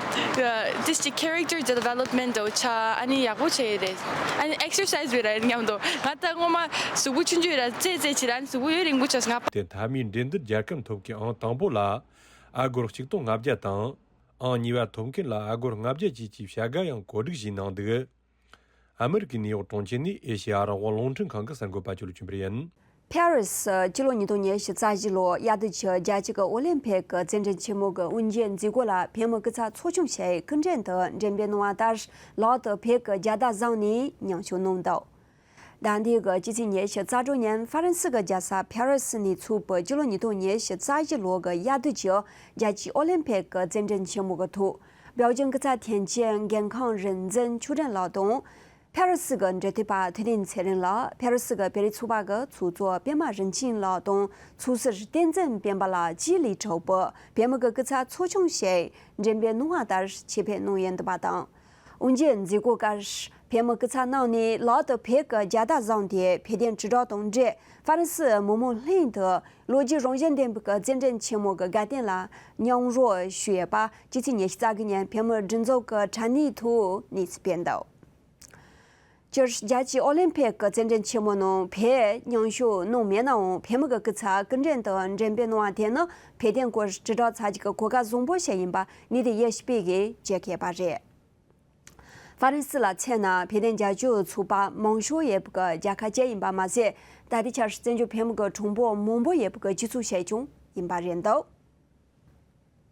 ཏིས་ཅིག་ཁེ་རེག་ཊར་ཌི་ཝེ་ལོབ་མེན་ཊི་འདྲ་བོ་ཆགས། ཨ་ནི་ཡག་པོ་བྱས་ཡོད་རེད། ཨ་ནི་ཨེག་སར་སའི་ཛི་བྱས་ར་མཉམ་དུ་ང་ད་སྔོན་མ་གཟུགས་པོ་ཆུང་ཆུང་ཡོད་ར་རྩེད་རྩེད་བྱས་ར། ཨ་ནི་གཟུགས་པོ་ཡང་རིང་པོ་ཆགས་སོང་། ང་དེ་མཐའ་མའི་འགྲན་བསྡུར་རྒྱལ་ཁམས་ཐོབ་མཁན་ཨང་དང་པོ་ལ་ཨ་སྒོར་ཆིག་སྟོང་ལྔ་བརྒྱ་དང་། ཨང་གཉིས་པ་ཐོབ་མཁན་ལ་ཨ་སྒོར་ལྔ་བརྒྱ་བཅས་ཀྱི་བྱ་དགའ་ཡང་གོ་སྒྲིག་བྱས་གནང་འདུག་ཨ་མི་རི་ཀའི་ནིའུ་ཡོག་གྲོང་ཁྱེར་ནས་ཨེ་ཤེ་ཡ་རང་དབང་རླུང་འཕྲིན་ཁང་གི་གསར་འགོད་པ་ཅོ་ལི་ཆོས་འཕེལ་ཡིན། ཕེ་རི་སི་སྤྱི་ལོ་ཉིས་སྟོང་ཉི་ཤུ་རྩ་བཞི་ལོ་དབྱར་དུས་ཀྱི་རྒྱལ་སྤྱི་གི་ཨོ་ལིམ་ཕིག་གི་རྩེད་འགྲན་ཆེན་མོ་གི་དབུ་འབྱེད་མཛད་སྒོ་ལ་ཕེབས་མི་སྐུ་ཚབ་ཚོགས་ཆུང་ཞིག་སྐུ་མགྲོན་དུ་འགྲེམས་སྤེལ་གནང་བ་ལྟར། ལག་ཏུ་ཕིག་གི་རྒྱལ་དར་བཟུང་ནས་མཉམ་ཞུགས་གནང་འདུག་ཟླ་འདིའི་གི་སྤྱི་ཚེས་ཉི་ཤུ་རྩ་དྲུག་ཉིན་ཧྥ་རན་སི་གི་རྒྱལ་ས་ཕེ་རི་སི་ནས་ཚུགས་པའི་སྤྱི་ལོ་ཉིས་སྟོང་ཉི་ཤུ་རྩ་བཞི་ལོ་གི་དབྱར་དུས་ཀྱི་རྒྱལ་སྤྱིའི་ཨོ་ལིམ་ཕིག་གི་རྩེད་འགྲན་ཆེན་མོ་གི་ཐོག་བོད་ལྗོངས་སྐུ་ཚབ་དོན་གཅོད་འགན་འཁུར་རིག་འཛིན་ཆོས་སྒྲོན་ལགས་དང་། ཕེ་རི་སི་གི་འབྲེལ་མཐུད་པ་ཐུབ་བསྟན་ཚེ་རིང་ལགས། ཕེ་རི་སི་གི་བོད་རིགས་ཚོགས་པ་གི་ཚོགས་གཙོ་པད་མ་རིན་ཆེན་ལགས་དང་ཚོགས་ཟུར་བསྟན་འཛིན་སྤེན་པ་ལགས་བཅས་ལས་གྲུབ་པའི་བོད་མི་གི་སྐུ་ཚབ་ཚོགས་ཆུང་ཞིག་འགྲེམས་སྤེལ་གནང་བ་ལྟར་ཆེད་ཕེབས་གནང་ཡོད་འདུག་པ་དང་། དབུ་འབྱེད་མཛད་སྒོའི་སྐབས་བོད་མི་སྐུ་ཚབ་རྣམས་ནས་ལག་ཏུ་ཕིག་གི་རྒྱལ་དར་བཟུང་སྟེ་བོད་དོན་དྲིལ་བསྒྲགས་དང་འབྲེལ་ཧྥ་རན་སི་མི་མང་ལྷན་དུ་ལོ་རྒྱུས་རང་བཞིན་ལྡན་པའི་རྩེད་འགྲན་ཆེན་མོ་གི་དགའ་སྟོན་ལ་མཉམ་རོགས་ཞུས་ཡོད་པ་སྤྱི་ཚེས་ཉི་ཤུ་རྩ་དགུ་ཉིན་བོད་མིའི་སྒྲིག་འཛུགས་ཀྱི་དྲ་གནས་ཐོག་གནས་ཚུལ་སྤེལ་འདུག་སྤྱིར་རྒྱལ་སྤྱིའི་ཨོ་ལིམ་ཕིག་གི་རྩེད་འགྲན་ཆེན་མོ་ནང་བོད་མཉམ་ཞུགས་གནང་མེད་ནའང་། བོད་མི་གི་སྐུ་ཚབ་སྐུ་མགྲོན་དུ་འགྲེམས་སྤེལ་གནང་བ་དེ་ནི་བོད་དོན་སྐོར་དྲིལ་བསྒྲགས་ཚོགས་ཆུང་གི་གོ་སྐབས་བཟང་པོ་ཞིག་ཡིན་པ་ངེད་དེ་ཡེ་ཤེས་པས་ཀྱིས་བརྗོད་མཁས་པ་རེད། ཧྥ་རན་སི་ལ་མཚོན་ན་བོད་དོན་རྒྱབ་སྐྱོར་ཚོགས་པ་མང་ཤོས་ཡོད་པའི་རྒྱལ་ཁབ་ཅིག་ཡིན་པ་མ་ཟད། ད་ལྟའི་ཆར་བཙན་བྱོལ་བོད་མི་གི་གྲངས་འབོར་མང་པོ་ཡོད་པའི་སྤྱི་ཚོགས་ཤིག་ཀྱང་ཡིན་པ་རེད་འདུག་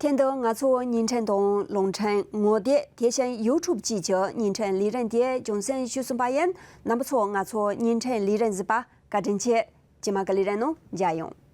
དེ་འདི་ང་ཚོའི་བརྙན་འཕྲིན་དང་རླུང་འཕྲིན་ངོ་དེབ། དེ་བཞིན་ཡུ་ཊུབ་བཅས་ཀྱི་བརྙན་འཕྲིན་ལས་རིམ་དེ་རྒྱང་སྲིང་ཞུས་ཟིན་པ་ཡིན། རྣམ་པ་ཚོ་ང་ཚོའི་བརྙན་འཕྲིན་ལས་རིམ་གཟིགས་པར་བཀའ་དྲིན་ཆེ། རྗེས་མ་གི་ལས་རིམ་ནང་མཇལ་ཡོང་།